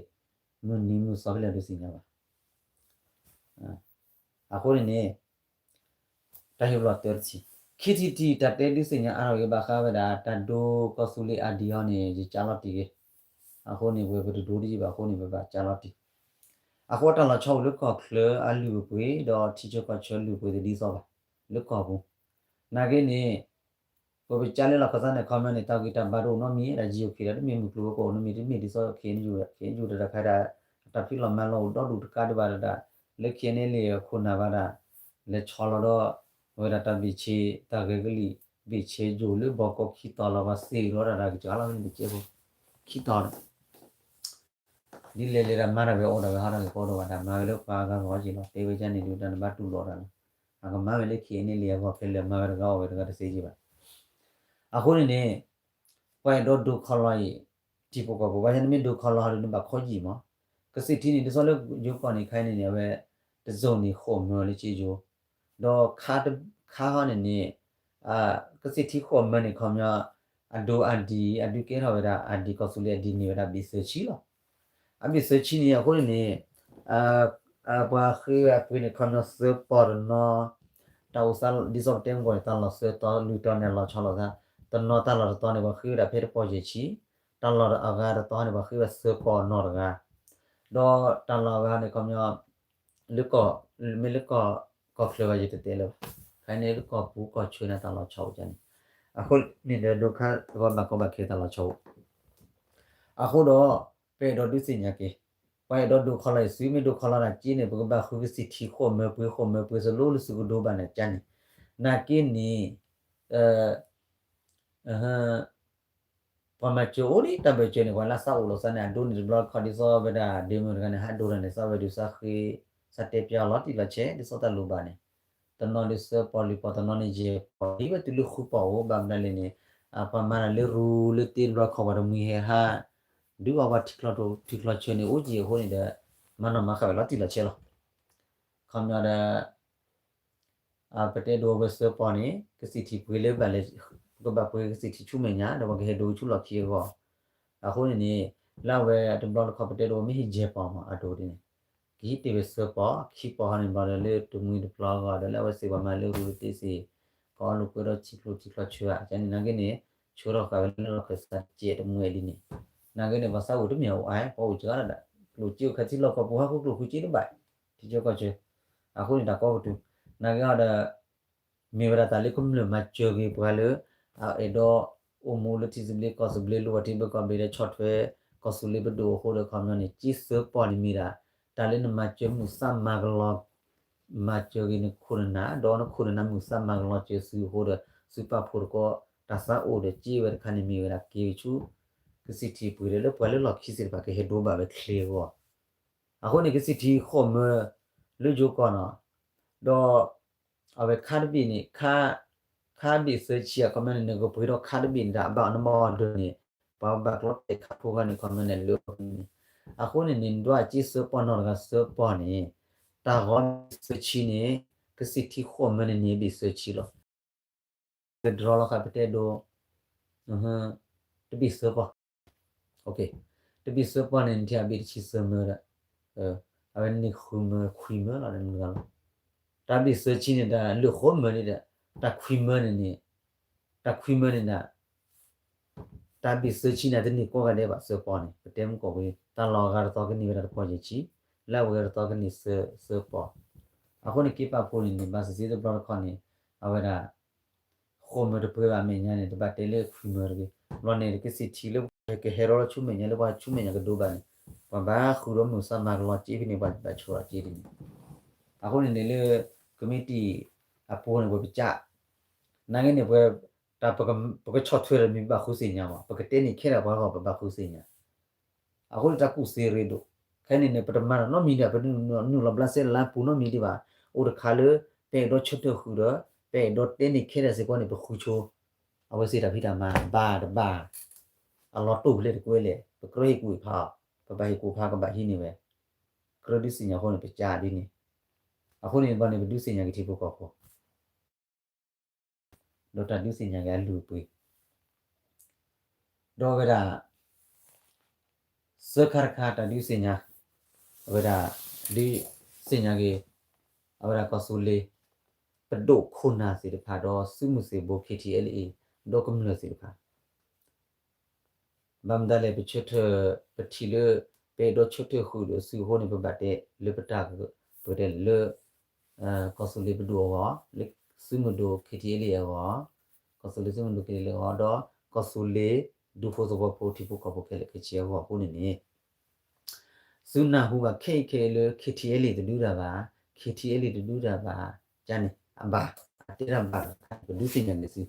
မုၢ်နံၤမုၢ်သီဖဲလဲၣ်ဒုးသ့ၣ်ညါဘၣ်. အဃိန့ၣ်န့ၣ် တၢ်ဟ့ၣ်ပလီၢ်တၢတထံၣ်, ခံထံၣ်တထံၣ် တၢ်တဲဒုးသ့ၣ်ညါအါထီၣ်က့ၤဘၣ်ဃးဝဲဒၣ် တၢ်ဒိကီၢ်သူလ့ၤအါဒံးအီၤန့ၣ် ယကၢလီၤတံၢ်က့ၤ, အဃိန့ၣ် ပဝဲပတဒိတယံာ်ဘၣ်အဃိန့ၣ် ပဘၣ်ကၢလီၤတံၢ်. အဃိတၢ်လီၤဆီအိၣ်လၢကီၢ်ချၢအလုၢ်အပှ့ၤ ဒီးထံဆၢကီၢ်ဆၢလုၢ်အပှ့ၤသဒံးသီဘၣ် လၢကီၢ်ပူၤ, နာ်က့န့ၣ် ပပစၢလၢလီၢ်ခၢၣ်သးန့ၣ် ခီပညီန့ၣ် တၢ်ဂံၢ်တၢ်ဘါတအိၣ်နီတမံၤ ဒ်ယိၤခ့ၣ်ဒီး တမ့ၢ်မုၢ်ကျိၤဝဲၤကွာ်အိၣ်နီတမံၤ တမ့ၢ်ဒ်သိးခ့ၣ်အဲၣ်ယူၣ်ဒီး ခ့ၣ်အဲၣ်ယူၣ်တၢ်တခါဒၣ် အတၢ်ဖံးလီၢ်မၤလီၢ်အိၣ်ဒီဒူၣ်တကးဒံးဘၣ်ဒၣ် လၢ ခ့ၣ်အဲၣ်ယူၣ် အခိၣ်နၢ်ဘၣ်ဒၣ် လဲၤဆီလီၤဒီး အဝဲဒၣ်တၢ်ဘ့ၣ်ဆ့ တၢ်ဂဲၤကလံၣ် ဘ့ၣ်ဆ့ယိာ်လၢဘီကီၢ်ခံတီၤလီၤ ပှၤစံးလီၤတၢ်တၢ်ကစီၣ်လီၤ မ့ၢ်တကဲဖိ ခံတီၤဒီး ဒ်လဲၣ်လဲၣ်တၢ်မၤတၢ်ဝဲအိၣ်ဒီးဝဲဟီဒီးကပီဒီးဘၣ် တၢ်မၤဝဲလၢပှၤအဂၤဂီၢ်က့ၤလီၤ တဲဝဲဒ်န့ၣ်ဒုး တၢ်နဘၣ်တူၢ်လိာ်တၢ်လီၤ အကမၤဝဲလၢ ခ့ၣ်အဲၣ်နဲၣ်လံ အဂီၢ်ခဲလၢာ် မၤဝဲတဂၤအီၣ်ဝဲတဂၤတသ့က့ၤဘၣ် အဃိန့ၣ်န့ၣ် ပှၤအဲၣ်ဒိးဒိခီလီၤအံၤ ထံဖိကီၢ်ဖိ ဘၣ်ဆၣ်နမ့ၢ်ဒိခီလီၤဟီဒုး နဘၣ်ခီယံာ်မး ကစံၣ်ထံန့ၣ် ဒ်သိးလၢယိၤကီၢ်န့ၣ် ခဲအံၤန့ၣ်န့ၣ် အဝဲ တစိၤန့ၣ်ဃိးမၢလၢက့ယိၤ ဒီးခါဟီန့ၣ်န့ၣ် ကစံၣ်ထံဃိးမၢန့ၣ် ခီပညီ အဒိအဒံး အဒုးကဲထီၣ်ဝဲဒၣ် အဒံးကီၢ်သူလ့ၤအဒံးန့ၢ်ဝဲဒၣ်ဘ့ၣ်သၢဆံလီၤ အဘ့ၣ်သၢဆံန့ၣ်အဃိန့ၣ်န့ၣ် ပှၤဃ့ဝဲအပှ့ၤန့ၣ် ခီပညီသၢပီၤတနီၤ တၢ်အိၣ်သးဒ်သိးပတဲမုၢ်ကီၢ်န့ၣ် တၢ်လီၢ်သၢတီ လွံၢ်တီန့ၣ် အလီၤဆီလိာ်သး တနီၤတၢ်လီၢ်တတီန့ၣ် ပှၤဃ့ဝဲဒၣ်ဖဲတပီၤယဲၢ်ဆံ တၢ်လီၢ်အဂၤတတီန့ၣ် ပှၤဃ့ဝဲသၢပီၤနီတဂၤ ဒီးတၢ်လီၢ်အဂၤန့ၣ် ခီပညီ လၢကီၢ် မ့ၢ်လၢကီၢ် ကီၢ်ချၢဘၣ် ယတတဲလၢၤဘၣ် ခဲအံၤန့ၣ်လၢကီၢ်ပူၤကီၢ်ချၢန့ၣ် တၢ်လီၤဆီအိၣ်န့ၣ် အဃိန့ၣ်ဒီး ဒိခါသဝီဘၣ်ကီဘၣ်ခဲတၢ်လီၤဆီအိၣ် အဃိဒီး ပအဲၣ်ဒိးဒုးသ့ၣ်ညါက့ၤ ပှၤအဲၣ်ဒိးဒိခီလီၤအံၤ သုမ့ၢ်ဒိခီလီၤဒၣ်က့န့ၣ် ပကဘၣ်ဃုကစံၣ်ထံဃိးမၢ ပှ့ၤဃိးမၢ ပှ့ၤသလိလၢသုကဒိဘၣ်န့ၣ်ကန့ၣ် နာ်က့န့ၣ် ပှၤမၤစၢၤအိၣ်ဒံး တၢ်ဘၢၣ်စၢၤန့ၣ် ပှၤလၢသးအိၣ်လိာ်သးန့ၣ် အဒိန့ၣ်တဘျီတခီၣ် ဒ်သိးဝဲဒၣ် ဒ့မုၢ်တဂၤန့ၣ် ဟးဒိတၢ်န့ၣ် သးဝဲဒုးသးဃ့ သးတဲပျီလီၤတံၢ်လီၤဆဲး ဒ်သိးတၢ်လိၣ်ဘၣ်န့ၣ် တနီၤဒုးသၢပီၤလွံၢ်ပီၤ တနီၤန့ၣ်ယဲၢ်ပီၤ ဒ်ဝဲတုၤလၢဃုပီၤအိၣ် ဘၣ်မနုၤလဲၣ်န့ၣ် ပှၤမၤတၢ်လၢရူလၢတ့တဘျီတခီၣ် ပှၤတမှံၤဟဲဟး ဒုးအီၣ်ပှၤထံချီထံချီဆၢန့ၣ် အိၣ်က့ၤအဃိန့ၣ်ဒီး မၤနီၣ်မၤဃာ်ဝဲလီၤတံၢ်လီၤဆဲးလီၤ ခီပညီဒီး ပတဲဒိဝဲသၢပီၤန့ၣ် ကစံၣ်ထံပှ့ၤလၢဘၣ်လဲၤ ပကဘၣ်ပှ့ၤကစံၣ်ထံဆူမဲာ်ညါ ဒီးပှၤကဟဲဒိဆူလီၢ်ခံအဂီၢ် အဃိန့ၣ်န့ၣ် လၢအဝဲတဘျီတခီၣ် ပတဲဒိဝဲမ့ၢ်ဟ့ၣ်ယဲၢ်ပီၤမး အဒိဒ်န့ၣ် ကဟံးတ့ၢ်ဝဲသၢပီၤ ခံပီၤဟီန့ၣ်ဘျီဒီး လၢတမှံၤတပျီအဂီၢ်ဒီး လၢအဝဲစ့ၢ်ပှၤမၤလၢရူလၢတ့စ့ၢ် ကအီၣ်လိာ်ကွဲဒီးထံချီထံချီဆၢဧါ ကန့ၣ် နာ်က့န့ၣ် ဆှၢထီၣ်ဃာ်ဝဲလၢလီၢ်ခၢၣ်သးတကဲးတမှဲဒ်န့ၣ် နာ်က့န့ၣ် ပှၤသးအိၣ်တမ့ၢ်အအိၣ်အါ ပှၤအိၣ်စှၤဒၣ် ကျိၣ်စ့အိၣ်ခါထံလီၢ်ကီၢ်ပူၤ ဟးဃုကျိၣ်ဃုစ့တဘၣ် ထံဆၢကီၢ်ဆၢ အဃိန့ၣ် တၢ်ကီကတုၤ နာ်က့ဟီဒီး မ့ၢ်ဝဲဒၣ်တၢ်လၢကမျၢၢ်မၤစၢၤက့ၤပှၤလၢ အဲၣ်ဒိးအိၣ်မူလၢထံသဘျ့ကီၢ်သဘျ့ လိၣ်ဘၣ်ထံဘျ့ကီၢ်ဘျ့ဒီးဆီၣ်ထွဲ ကီၢ်သူလ့ၤပဒိၣ်အဃိဒီး ခီပညီန့ၣ် က့သၢပီၤန့ၣ်မ့ၢ်ဒၣ် တၢ်လၢနမၤစၢၤမုၢ်သးမၤကလီ မၤစၢၤက့ၤနခိၣ်နနၢ် ဒီးနခိၣ်နနၢ်မုၢ်သးမၤကလီစၢၤသုအဃိဒီး သုပာ်ဖှိၣ်တကီ တၢ်သးအိၣ်ဒီးက့ဝဲတခါန့ၣ်မ့ၢ်ဝဲဒၣ်က့ၤဆူ ကစံၣ်ထံပှ့ၤဒီးလၢပှၤလၢလီၢ်ခံသ့ၣ်တဖၣ်ကဟဲဒိဘၣ်ဝဲချ့အဂီၢ် အဃိန့ၣ် ကစံၣ်ထံဃိးမၢ လၢယိၤကီၢ်နီၤ ဒီး အဝဲခါတဘ့ၣ်န့ၣ် ခါ ခါဘ့ၣ်သၢဆံအခီပညီန့ၣ် နကပှ့ၤထီၣ်ခါတဘ့ၣ်န့ၣ် တၢ်အဘၣ်အီၤနဘၣ်အီၤဒိၣ်န့ၣ် ပှၤဘၣ်ကျီတဲာ်ခါဖိဂၤန့ၣ် ခီပညီန့ၣ် လၢအဃိန့ၣ် အဃိန့ၣ်န့ၣ် နဒွးအက့သၢပီၢ်နီၢ်တဂၤသၢပီၢ်န့ၣ် တၢ်ဂီၤဘ့ၣ်သၢဆံန့ၣ် ကစံၣ်ထံဃိးမၢန့ၣ်န့ၣ် ဘ့ၣ်သၢဆံလီၤ. ကဒြီလီၤဃာ်ပတဲဒိ တဘ့ၣ်သၢပီၢ် တဘ့ၣ်သၢပီၢ်န့ၣ် နထံၣ်အဘ့ၣ်တဆံသၢမၢဒီး အဝဲန့ၣ်ဃုမၢခွံမၢလီၤ တမုၢ်တဂၤလီၤ. တၢ်ဘ့ၣ်သၢဆံန့ၣ် တၢ်လၢာ်ဃိမၢန့ၣ်ဒီး တၢ်ခွံမၢန့ၣ်န့ၣ် တၢ်ခွံမၢန့ၣ်ဒီး တၢ်ဘ့ၣ်သၢဆံန့ၣ် တန့ၢ်ကိးဂၤဒဲးဘၣ်သၢပီၢ်န့ၣ် ပတဲမုၢ်ကီၢ်ဝဲ တၢ်လီၢ်အဂၤတတီကန့ၢ်ဝဲဒၣ်တပီၢ်ယဲၢ်ဆံ လၢအဝဲဂၤတတီကန့ၢ်သၢပီၢ် အဃိန့ၣ် က့ပာ်ဖှိၣ်န့ၣ်န့ၣ် ဘၣ်သ့ၣ်သ့ၣ်တဘျီတခီၣ်န့ၣ် အဝဲဒၣ် ဃိးမၢတပှဲၤဘၣ်အမဲာ်ညါန့ၣ် တဘၣ်တဲလၢခွံမၢတဂ့ၤ. ဘျီန့ၣ် ကစံၣ်ထံလၢပှၤကဟဲထီၣ်လၢဆူမဲာ်ညါ လၢပှၤဆူမဲာ်ညါကဒိဘၣ်န့ၣ် ပှၤဘၣ်ဃုာ်ဒီးမုၢ်သးမၤကလီၤက့ဖဲန့ၣ် ပှၤဘၣ်ဆိးလီၤက့ဒ်န့ၣ်. အဃိန့ၣ်န့ၣ်လၢ ကမံးတံာ်အပူၤန့ၣ် ပကစၢ် နာ်က့န့ၣ် ပှၤ တၢ်ပကဆီၣ်ထွဲဒီးမ့ၢ်ဘၣ်ဃုသ့ၣ်ညါမး ပကတဲန့ၢ်ခဲလၢာ်ပှၤဂီၢ် ပဘၣ်ဃုသ့ၣ်ညါ အဃိန့ၣ် တၢ်ကူၣ်သ့ရ့ဒိၣ်. ခဲအံၤန့ၣ်န့ၣ် ပတမၤတၢ်နီတမံၤဒံးဘၣ်, ပနုာ်လီၤဘျးစဲလါပူၤနီတမံၤဒံးဘၣ်. အိၣ်တခါလၢ ပအဲၣ်ဒိးဆၢထၢၣ်ဃုာ်ဒီး ပအဲၣ်ဒိးတဲန့ၢ်ခဲလၢာ်စ့ၢ်ကီးန့ၣ် ပဃုဆိ အဝဲသ့ၣ်တၢ်ဖံးတၢ်မၤ ဘၣ်တဘၣ် အလီၤတိၢ်ဖဲလဲၣ်တကွဲလဲၣ်, ပကြၢးဟ့ၣ်ကူၣ်ဟ့ၣ်ဖးအီၤ, ပဘၣ်ဟ့ၣ်ကူၣ်ဖးကဘၣ်ဟံးန့ၢ်ဝဲ, ကြၢးဒုးသ့ၣ်ညါအဃိန့ၣ် ပကးဒ်န့ၣ်. အဃိန့ၣ်ဘၣ်န့ၣ် ပဒုးသ့ၣ်ညါက့ၤထံဖိကီၢ်ဖိ ဒီးတၢ်ဒုးသ့ၣ်ညါက့ၤအလုၢ်အပှ့ၤ ဒီးအဝဲဒၣ် သၢခါတခါတၢ်ဒုးသ့ၣ်ညါ, အဝဲဒၣ် ဒုးသ့ၣ်ညါက့ၤ အဝဲဒၣ်ကီၢ်သူလ့ၤ ပဒိၣ်ခိၣ်နၢ်သ့ၣ်တဖၣ် ဒီးသုးမုၢ်သံၣ်ဘိ ခ့ထံအဲလ်အ့ ဒီးကမျၢၢ်သ့ၣ်တဖၣ် ဘၣ်မတၤလဲၣ် ပဆၢထၢၣ် ပထံၣ်လၢ ပအဲၣ်ဒိးဆၢထၢၣ်ဃုာ်ဒီးသုအဃိန့ၣ် ပဘၣ်တဲလၢပတၢ် ပတဲလၢ ကီၢ်သူလ့ၤပဒိၣ်အဂီၢ်, လၢသုးမုၢ်ဒိၣ် ခ့ထံအဲလ်အ့ အဂီၢ်, ကီၢ်သူလ့ၤသုးမုၢ်ဒိၣ် ခ့ထံအဲလ်အ့ အဂီၢ် ဒီး ကီၢ်သူလ့ၤဒူဖိသဝီဖိ ထံဖိကီၢ်ဖိခဲလၢာ်ခဲဆ့အဂီၢ်အဃိန့ၣ်န့ၣ် သုနၢ်ဟူဘၣ်ခဲအံၤခဲအံၤလၢ ခ့ထံအဲလ်အ့ တဒုးတၢ်ဘၣ်, ခ့ထံအဲလ်အ့ တဒုးတၢ်ဘၣ်, ကန့ၣ် အဘၣ် တဲတၢ်ဘၣ်ဒီး ပဒုးသ့ၣ်ညါန့ၣ်သု,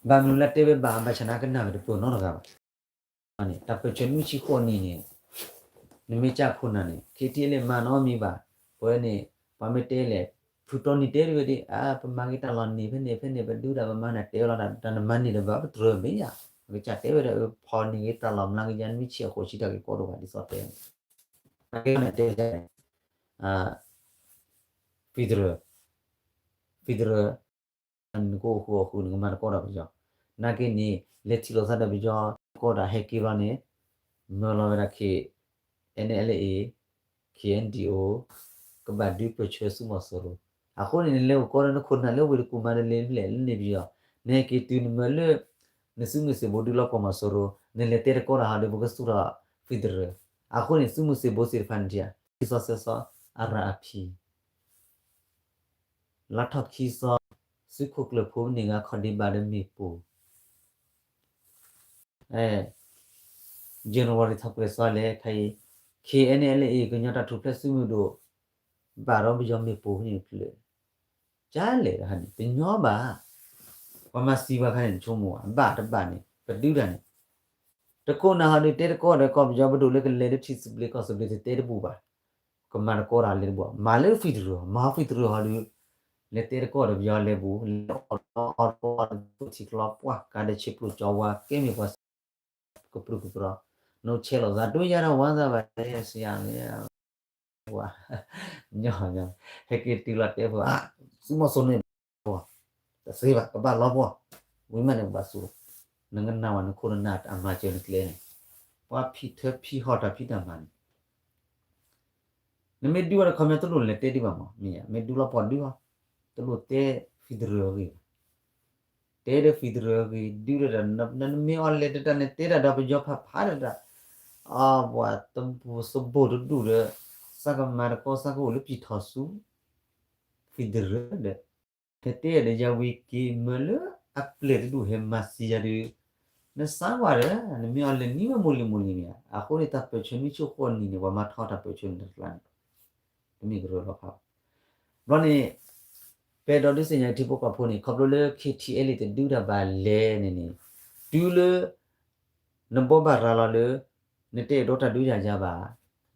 ဘၣ်မနုၤလၢတဲဝဲဘၣ် ဘၣ်ဆၣ်နာ်က့နၢ်ကတပၢၢ်နီတဂၤဘၣ်. န့ၣ် တၢ်ပၢၢ်ဆၢနွံဆံဃိးနံၣ်န့ၣ် နမ့ၢ်ကၢ်ခိၣ်နၢ်န့ၣ် KTLA မၤနီတမံၤဘၣ်. ပဝဲန့ၣ် ပှၤမ့ၢ်တဲလဲၣ် ဖုတီနံၤတဲတဝဲဒၣ် အါ ပမၤက့ၤတၢ်လီၤနံၤဖဲန့ၣ်ဖဲန့ၣ် ပဒုးတၢ်ပမၤနၢၤတဲလီၤတၢ် တၢ်နမၤန့ၢ်ဒီးဘၣ်ပတြၢၤမ့ၢ်ယါ, ပကစၢ်တဲဝဲဒၣ် ဖီၣ်န့ၢ်က့ၤတၢ်လီၤမျါက့ၤယါနွံဆံအဃိ ဆံတၢ်က့ၤကီဒိၣ်ဘၣ် ဒ်သိးတဲ နာ်က့န့ၣ်တဲ federal, federal နကအိၣ်ဃုာ်အီၤဃုာ် နကမၤတကီတၢ်ပယီၤ, နာ်က့န့ၣ် လဲၤထံၣ်လိာ်သးဒီးပယီၤ ကီတၢ်ဟဲက့ၤဘျီန့ၣ် မၢလီၤဝဲဒၣ် K, NLA, KNDO ကဘၣ်ဒုးပၢၢ်ဆၢဆူမီၤစိရိၤ, အဃိန့ၣ် နလဲၤအိၣ်ကီဒီးနခိၣ်နၢ်လၢဝ့ၢ်တကူၣ်မၤတလ့ၤဖျဲၣ်လၢန့ၣ်ပယီၤ, နဟဲက့ၤတုၤနမၢလၢ နသုးမုၢ်သံၣ်ဘိဒုးလီၤပှီၢ်မီၤစိရိၤ နလဲၤတဲတကီတၢ်ဟီဒုး ပကသူၣ်ထီၣ် federal, အဃိန့ၣ် သုးမုၢ်သံၣ်ဘိသ့ၣ်တဖၣ်န့ၣ် ခံစီဆၢစီ အရအဖံ လါထီၣ်ခံစီ သုးခိၣ်ကျၢၢ်ဖိန့ၢ်ဂၤခီၣ်ဒံးဘၣ်ဒီးမ့ၣ်ပိၢ်, January ထီၣ်ပှဲၤစီလဲၣ်ခဲအံၤ KNLA ကညီတၢ်ထူၣ်ဖျဲးသုးမုၢ်ဒိၣ် ဘၣ်ဒီးပယီၤမ့ၣ်ပိၢ်ဖဲန့ၣ်ဖျၢၣ်, ကလဲၣ်တဟါန့ၣ် တညီဘၣ်, ပှၤမၤစံးဘၣ်ခါန့ၣ် နဆိကမိၣ်ဘၣ် ဘၣ်တဘၣ်န့ၣ် ပဒုးတၢ်န့ၣ် တခိၣ်နၢ်ဟီဒုး တဲတကီၢ်ဒီးကီၢ်ပယီၤပဒိၣ်လၢကလဲၤလၢထံသဘျ့ကီၢ်သဘျ့ တတဲတဘူၣ်ဘၣ်, ကမၤတကီတၢ်လဲၤတဘူၣ်, မၤလၢ federal, မၤ federal ဟီဒုး လဲၤတဲတကီၢ်ဒီးပယီၤလဲၤဘူၣ်, လဲၤအီၣ်လီအီၣ်တကီၢ်ဒီးထံကျီပှၢ် ကါဒီးဆ့ပျိကၠီဝါ ကဲမ့ၢ်ပှၤ ကပြုၢ်ကပြီၤ, နအိၣ်ဆဲးလိာ်သး ဒိယါဒီးဝါသးဘၣ် စယါန့ၣ် ဝါ ညီညီ ဟဲက့ၤတုၤလီၤတဲဖိ သုးမီၤစိရိၤန့ၣ် တသ့ဘၣ် ကဘၣ်လီၤပှီၢ်, ဝံၤမးန့ၣ် ကဘၣ်စူၤ, နကနၣ်ဝဲနခိၣ်နနၢ်အမၤစၢၤနကျဲန့ၣ်, ပှၤဖံးထၢဖံးဟီၣ်တၢ်ဖံးတၢ်မၤန့ၣ် နမ့ၢ်ဒုးဝဲတခီပညီ တလိၣ်လဲၤတဲဒံးဘၣ်မး မ့ၢ်ဧါ, မ့ၢ်ဒုးလီၤပှီၢ်ဒုးလီၤ, တလိၣ်တဲ federal အဂ့ၢ်ဘၣ်, တဲဒီး federal အဂ့ၢ် ဒုးဒီးတၢ် နမ့ၢ်အီၤလဲၤတတၢ်န့ၣ် တဲတၢ်ဒီးပယီၤဖးဖးတတၢ်, အပှၤသဘိၣ်တဒူၣ်ဒီး စးကမၤတကီ စးကအိၣ်လၢပံၤထီၣ်ဆူ federal ဒီး ဟဲတဲဒီးယၤဝံၤက့ၤ မၢလၢအပျဲၢ်တဒူၣ်ဟဲမၤစံယၤဒီး နစးဝါဒီး နမ့ၢ်အီၤလဲၤနံၤဝဲမိၢ်လံၤမိၢ်လံၤမ့ၢ်ဧါ, အဃိန့ၣ် တၢ်ပၢၢ်ဆၢနွံဆံဃိးနံၣ်န့ၣ် ပှၤမၤထီၣ်တၢ်ပၢၢ်ဆၢန့ၣ်တကျါန့ၣ် တမ့ၢ်ကရၢလီၤဖးဘၣ်. ဘျီန့ၣ် ပအဲၣ်ဒိးဒုးသ့ၣ်ညါထံဖိကီၢ်ဖိန့ၣ် ခီဖျိလၢ KTLA တဒုးတၢ်ဘၣ်လဲၣ်န့ၣ်န့ၣ် တုၤလၢ နဘိးဘၣ်ရၤလီၤလၢ နတအဲၣ်ဒိးတၢ်ဒုးယၤယၤဘၣ်,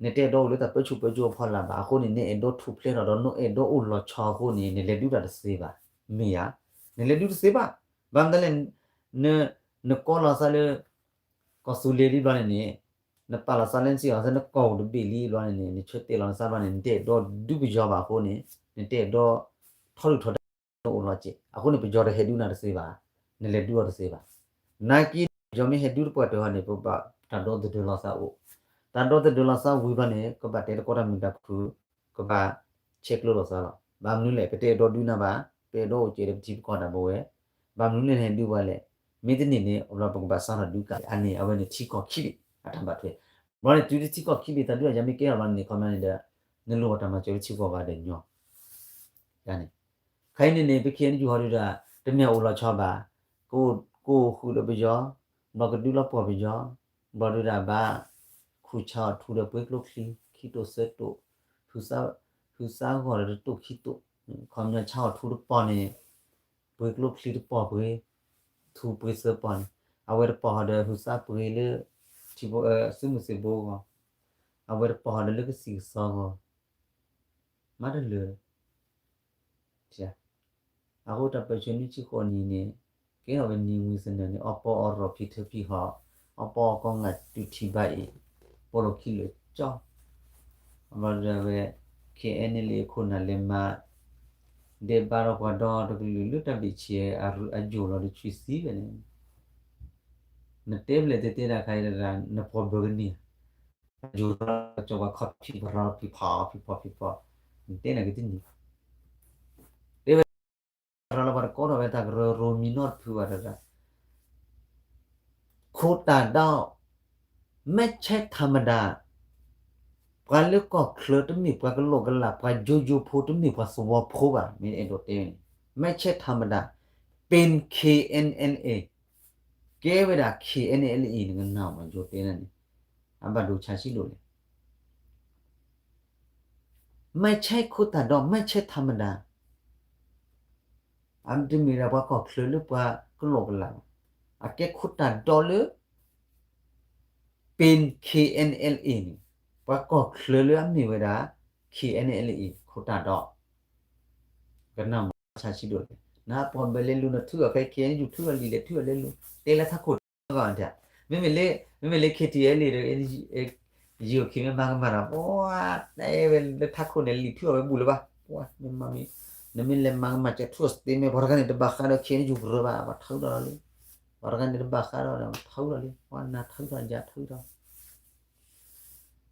နတအဲၣ်ဒိးအိၣ်လၢတၢ်ပၢဆူၣ်ပၢစိးအဖီလာ်ဘၣ်အဃိန့ၣ် နအဲၣ်ဒိးထူၣ်ဖျဲးထီၣ်ဒီး နအဲၣ်ဒိးအိၣ်လီၤဆီအဃိန့ၣ် နလဲၤဒုးတၢ်တသ့ဘၣ်, မ့ၢ်ဧါ, နလဲၤဒုးတသ့ဘၣ်. ဘၣ်မနုၤလဲၣ် နကိးလီၤသးလၢ ကီၢ်သူလ့ၤလံဘျီန့ၣ်န့ၣ် နပာ်လီၤသးလၢနစံးအီၤသး နကီၢ်အိၣ်တဘ့ၣ်လံဘျီန့ၣ်န့ၣ် နဆၢတဲာ်လီၤနသးဘျီန့ၣ် နတအဲၣ်ဒိးဒုးပယီၤဘၣ်အဃိန့ၣ် နတအဲၣ်ဒိးထီဒုၣ်ထီဒါ နအိၣ်လီၤစဲး အဃိန့ၣ် ပယီၤတဟဲဒုးနၤတသ့ဘၣ်, နလဲၤဒုးအီၤတသ့ဘၣ်. နာ်က့ ပယီၤမ့ၢ်ဟဲဒုးတပှၢ်တၢၢ်ဟီန့ၣ် ပဘၣ်တၢ်ဒီသဒၢလီၤသးအိၣ်, တၢ်ဒီသဒၢလီၤသးဝံၤဘျီန့ၣ် ကဘၣ်တဲသကိးတၢ်မုာ်တၢ်ခုၣ် ကဘၣ်ဆဲးကျိးလိာ်သးလီၤ. ဘၣ်မနုၤလဲၣ် ပတအဲၣ်ဒိးဒုးနၤဘၣ်, ပအဲၣ်ဒိးအိၣ်ကဲးဒီးပထံပကီၢ်တၢ်ပဝဲ, ဘၣ်မနုၤလဲၣ်နဟဲဒုးပှၤလဲၣ်, မ့ၢ်တန့ၢ်န့ၣ် အဘျီပကဘၣ်စးထီၣ်ဒုးကးအန့ၣ် အဝဲန့ၣ်ထံကီၢ်ခံဘ့ၣ် အတၢ်ဘၣ်ထွဲ, ဘျီန့ၣ် တုၤလၢထံကီၢ်ခံဘ့ၣ် တၢ်ဒုးတၢ်ယၤမ့ၢ်ကဲထီၣ်ဘျီန့ၣ် ခီပညီန့ၣ်ဒီး နလိၣ်ဘၣ်တၢ်မၤစၢၤလၢထံကီၢ်ဂၤဒီးညီ န့ၣ် ခါအံၤန့ၣ်န့ၣ် ပ KNU ဟီဒုးဒၣ် တမ့ၢ်အိၣ်လီၤဆီဘၣ်, ကအိၣ်ဃုာ်ဒီးပယီၤ, ဘျီကဒုးလီၤပှီၢ်ပယီၤ, ဘျီဒုးဒၣ်ဘၣ် ခူၣ်ဆါအီၤထူဒီးပှ့ၤကျိချံ ခံတိာ်သၢတိာ်, ဟုသးဂီၢ်ဒီးတတိာ်ခံတိာ်, ခီပညီဆါအီၤထူတပီၢ်န့ၣ် ပှ့ၤကျိချံတပီၢ်ပှ့ၤ, ထူပှ့ၤသၢပီၢ်န့ၣ်, အဝဲတပီၢ်ဟီဒီးဟုသးပှ့ၤလၢ ထံဖိ သုးမုၢ်သံၣ်ဘိအဂီၢ်, အဝဲတပီၢ်ဟီဒီးလၢကသံၣ်ကသီအဂီၢ် မၤတလၢာ် အဃိတၢ်ပၢၢ်ဆၢနွံဆံဃိးနံၣ်န့ၣ် ကဲထီၣ်ဝဲနံၤဝံၤသနၢၣ်န့ၣ် အီပီအီရီၣ်ဖံးထၢဖံးဟီၣ်, အီပီအီကီငၢ်တုၤထံဘါအံၤ, ပိာ်လိာ်ခံလိာ်ကၠီ, အဘျီဒီးဝဲ KNLA အခိၣ်နၢ်လဲၤမၤ ဒဲးဘးဒီးပှၤဒီတကလုာ်လၢတၢ်ဘ့ၣ်ဆ့အယိာ်လီၤဒီးဆွံသံဝဲန့ၣ်, နတဲဖျဲၣ်တဲတဲဒၣ်ခါအံၤဒၣ် နပှၤဘၢကန့ၢ် ယိၤကၠီပှၤခီၣ်ဖံးပရၢဖံးဖီဖံးဖီဖံးဖီ, နတဲနၤက့ၤတန့ၢ်, တဲဝဲ ရၤလီၤပှၤတကိးထီၣ်ဝဲတၢ်ကရၢရိမံၤနီတဖုဘၣ်တဂၤ, ခိၣ်တၢ်ဒီး မဲာ်ဆဲးထးမဒါ, ပှၤလၢကီၢ်ချၢတမ့ၢ်ပှၤကလိာ်ကလး ပှၤယိယိဖိတမ့ၢ်ပှၤသဝီဖိဘၣ် မ့ၢ်အဲၣ်ဒိးတဲန့ၣ်, မဲာ်ဆဲးထးမဒါ, ပၢၢ် KNLA ကဲဝဲဒၣ် KNLA နကနၣ်မး ယိၤတဲန့ၣ်, အဘၣ်ဒိဆါဆံးဒိၣ်လဲၣ်, မဲာ်ဆဲးခိၣ်တၢ်ဒီး မဲာ်ဆဲးထးမဒါ, အတမ့ၢ်ဒၣ်ပှၤကီၢ်ချၢလၢပှၤကလီကလးဘၣ်. အကဲခိၣ်တၢ်ဒီးလၢ ပၢၤ ခ့ၣ်အဲၣ်အဲၣ်လ်အ့ၣ်န့ၣ်, ပှၤကီၢ်ချၢလၢအမ့ၢ်ဝဲဒၣ် ခ့ၣ်အဲၣ်အဲၣ်လ်အ့ၣ် ခိၣ်တၢ်ဒီး ကနၣ်မၤဆါဆံးဒိၣ်လဲၣ်, နပှၤဘၣ်လဲၤလူၤနထုးအီၤခဲအံၤ ခဲအံၤနယူၤထုးအီၤလံာ်လဲၣ် ထုးအီၤလဲၤလူၤ တဲလၢထးခိၣ်တဂၤန့ၣ်, မ့မ့ၢ်လၢ မ့မ့ၢ်လၢ ခ့ၣ်ထံၣ်အဲၣ်လ်အ့ၣ်ဒီး ယိၤခံမ့ၢ်မၤကမၣ်ဒီး ပှၤတဲဝဲလၢထးခိၣ်န့ၣ် လံာ်ထုးအီၤဝဲဘူးလၢၤဘၣ်, ပှၤမ့ၢ်မၤမ့ၢ် နမ့ၢ်လဲၤမၤကမၣ် ကထုးအီၤစတ့မဲ ပှၤတဂၤန့ၣ်တဘၣ်ဃးဒီး ခ့ၣ်အဲၣ်ယူၤကရၢဘၣ် ပှၤထုးဒီးလံ, ပှၤတဂၤန့ၣ်တဘၣ်ဃးဒီး ပှၤထုးဒီးလံ, ပှၤနၤထုးထီၣ်ယၤထုးထီၣ်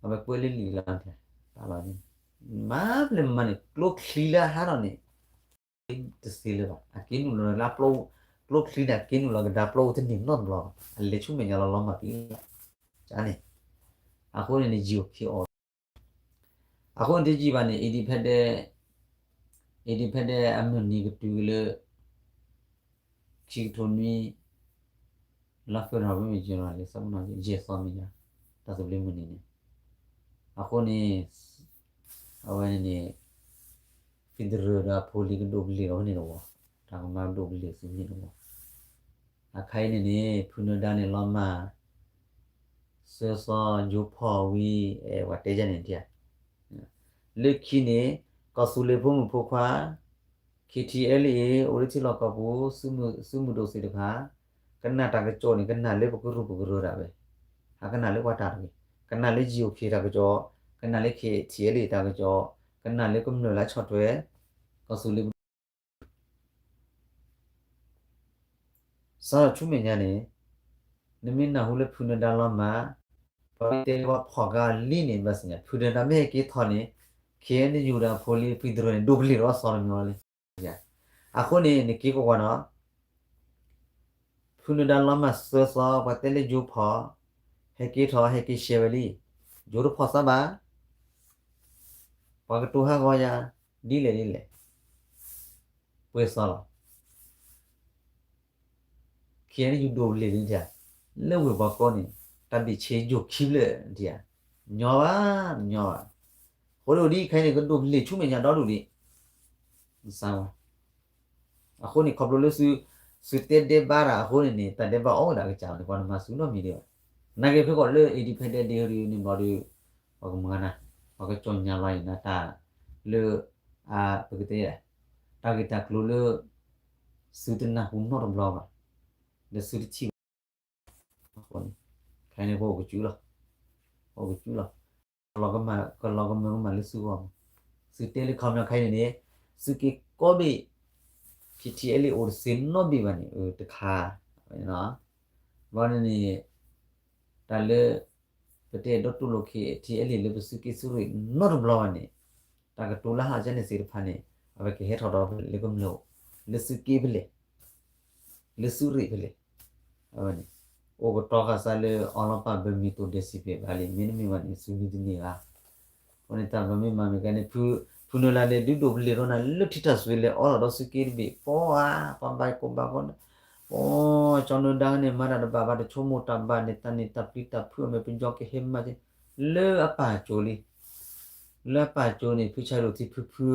အဝဲကွဲးလၢလံာ်လီၤ, တၢ်လီၤန့ၣ် မၤပျဲၢ်မၤန့ၣ် ကျိချံလၢအဟးထီၣ်န့ၣ် တသ့လၢၤဘၣ်, အက့ၤနုာ်လီၤလၢပျီ, ကျိချံန့ၣ် အက့ၤနုာ်လီၤကဒါပျီအိၣ်တန့ၢ်နီတဘျီဘၣ်, အလဲၤဆူမဲာ်ညါလီၤလီၤမၢ်ပံၤလီၤ, န့ၣ်, အဃိန့ၣ်န့ၣ် ယံာ်အိၣ်ခံအီၤ အဃိန့ၣ်တယံာ်ဘၣ်န့ၣ် independent, independent အမုၢ်နံၤကတုၤလၢ ခံကထိနွံ လါဖ့ၤဘြူၤအါရံၤ မ့ၢ်ယဲၢ်လီၤလံ သၢမုၢ်နံၤ ယဲၢ်သီမ့ၢ်ယါ တၢ်သဘျ့မုၢ်နံၤန့ၣ်, အဃိန့ၣ် အဝဲန့ၣ်န့ၣ် federal ဒီးဖိလံၤကဒိးပလ့ၤလီၤဖဲန့ၣ်တဝီ, တၢ်ကမၤကဒိးပလ့ၤသုဖဲန့ၣ်တဝီ, အခါအံၤန့ၣ်န့ၣ် ဖုနၢၤဒါန့ၣ်လီၤမၢ် စၢၤသီယိၤဖီၣ်ဝံၤ အဲ ပှၤတဲယၤန့ၣ်ဒၣ်, လၢခံန့ၣ် ကီၢ်သူလ့ၤဖိမုၣ်ဖိခွါ KTLA အိၣ်လၢထံလီၢ်ကီၢ်ပူၤ သုးမုၢ်ဒိၣ်သ့ၣ်တဖၣ် ကနၣ်တၢ်ကစီၣ်န့ၣ် ကနၣ်လၢပကရူၢ်ပကရၢတၢ်ဝဲ, ဟးကနၣ်လၢပှၤတၢ်တဂ့ၤ, ကနၣ်လၢ ယံာ်အိၣ်ခံ တၢ်ကစီၣ်, ကနၣ်လၢ KTLA တၢ်ကစီၣ်, ကနၣ်လၢကမျၢၢ်လၢအဆီၣ်ထွဲ ကီၢ်သူလ့ၤ စးထီၣ်ဆူမဲာ်ညါန့ၣ် နမ့ၢ်နၢ်ဟူလၢဖုနၢၤဒါလီၤမၢ်, ပှၤတဲလၢပှၤဖီၣ်ကါလံန့ၣ် ဘၣ်ဆၣ်ညါ ဖုနၢၤဒါမ့ၢ်ဟဲက့ၤထီၣ်န့ၣ် KNU ဒီးဖိလံၤ federal န့ၣ် ဒိးပလ့ၤဒီးအသီတမံၤလံ, အဃိန့ၣ် နက့ၤကွၢ်ကွၢ်နီၤ ဖုနၢၤဒါလီၤမၢ်စၢၤသီ ပှၤတဲလၢယိၤဖီၣ်, ဟဲက့ၤထီၣ် ဟဲက့ၤရှဲဝဲလံ, ယိၤတဖီၣ်သးဘၣ်, ပှၤကတိၤဟးဂီၤယၤ, ဒ်လဲၣ်ဒ်လဲၣ်, ပှဲၤသီလီၤ, KNU ဒိးပလ့ၤလံဒၣ်, လၢဝ့ၢ်ပှၤကီန့ၣ် တၢ်ဘ့ၣ်ဆ့ယိၤခံဖျၢၣ်ဒၣ်, ညီဘၣ်, ညီဘၣ်, အဃိဒ်အံၤ ခဲအံၤန့ၣ် ကဒိးပလ့ၤဆူမဲာ်ညါဒီဒူၣ်ဒံး, စၢ်ဝဲ အဃိန့ၣ် ခီဖျိလၢသု, သုတဲဒဲးဘးတၢ်အဃိန့ၣ်န့ၣ် တၢ်ဒဲးဘးအိၣ်ဝဲဒၣ်အကစၢ်န့ၣ် ပှၤတမၤသုနီတမံၤဒံးဘၣ်, နာ်က့ဖဲကီးလၢ independent day န့ၣ်ဘျီဒီး, ပှၤကမၤနၤ, ပှၤကစီၣ်ညါလီၤအံၤနၤတၢ်လၢ, ပကတဲ, တၢ်ဂ့ၢ်တၢ်ကျိၤလၢ သုတနၢ်ဟူနီတဘျီဘၣ်, လၢသုတထံၣ်ဘၣ် အဃိန့ၣ်, ခဲအံၤန့ၣ် ပအိၣ်ကစုလီၤ, ပအိၣ်ကစုလီၤ, ကလီၤကမၢကမၣ်လၢသုဂီၢ်, သုတဲလၢခီပညီခဲအံၤန့ၣ်န့ၣ်, သုက့ၤကိးဘ့ၣ် KTLA အိၣ်တသ့နီတဘ့ၣ်ဘၣ်န့ၣ် တခါ, ဘျီန့ၣ်န့ၣ်, တၢ်လၢ ပတအဲၣ်ဒိးတူၢ်လိာ် KTLA လၢပသုးက့သုးရ့ၣ်နီတဘျီဘၣ်န့ၣ်, တၢ်ကတိၤလၢဟးကဲန့ၣ်သ့ၣ်တဖၣ်န့ၣ်, အဝဲကဟဲထီၣ်ဒီးလၢကမျၢၢ်, လၢသုးက့ဖဲလဲၣ် လၢသုးရ့ၣ်ဖဲလဲၣ်, အဝဲန့ၣ်, အိၣ်ကတီၤဃာ်သးလၢ အီလီၤပာ်ဘၢမံၤသိးဒဲးစံးပ့းဘၣ်လံ, မ့တမ့ၢ်ဘၣ်န့ၣ် သုမံတန့ၢ်ဘၣ်, အဃိန့ၣ်တၢ်ဘၣ်မ့ၢ်မၤမ့ၢ်ကဲန့ၣ်, ဖုနၢၤဒါန့ၣ် ဒုးဒိးပလ့ၤဒီးနၤလၢထံထၣ်စွ့လဲၤအီလီၤဒီးသုးက့တဘ့ၣ်, ပှၤ, ပှၤဘၣ်ကိးဘၣ်ကိး, ပှၤ, ကၠီနၢၤဒါန့ၣ် မၤတၢ်တဘၣ်ဘၣ် တဆိကမိၣ်တၢ်ဘၣ်န့ၣ် တၢ်န့ၣ်တၢ်ပျံၤတၢ်ဖုးအမဲာ်ပယီၤကဟဲမၤက့ၤ, လၢအပာ်ကၠိလံ လၢအပာ်ကၠိန့ၣ် ဖုဆၣ်ဒိၣ်ထံ ဖုဖု,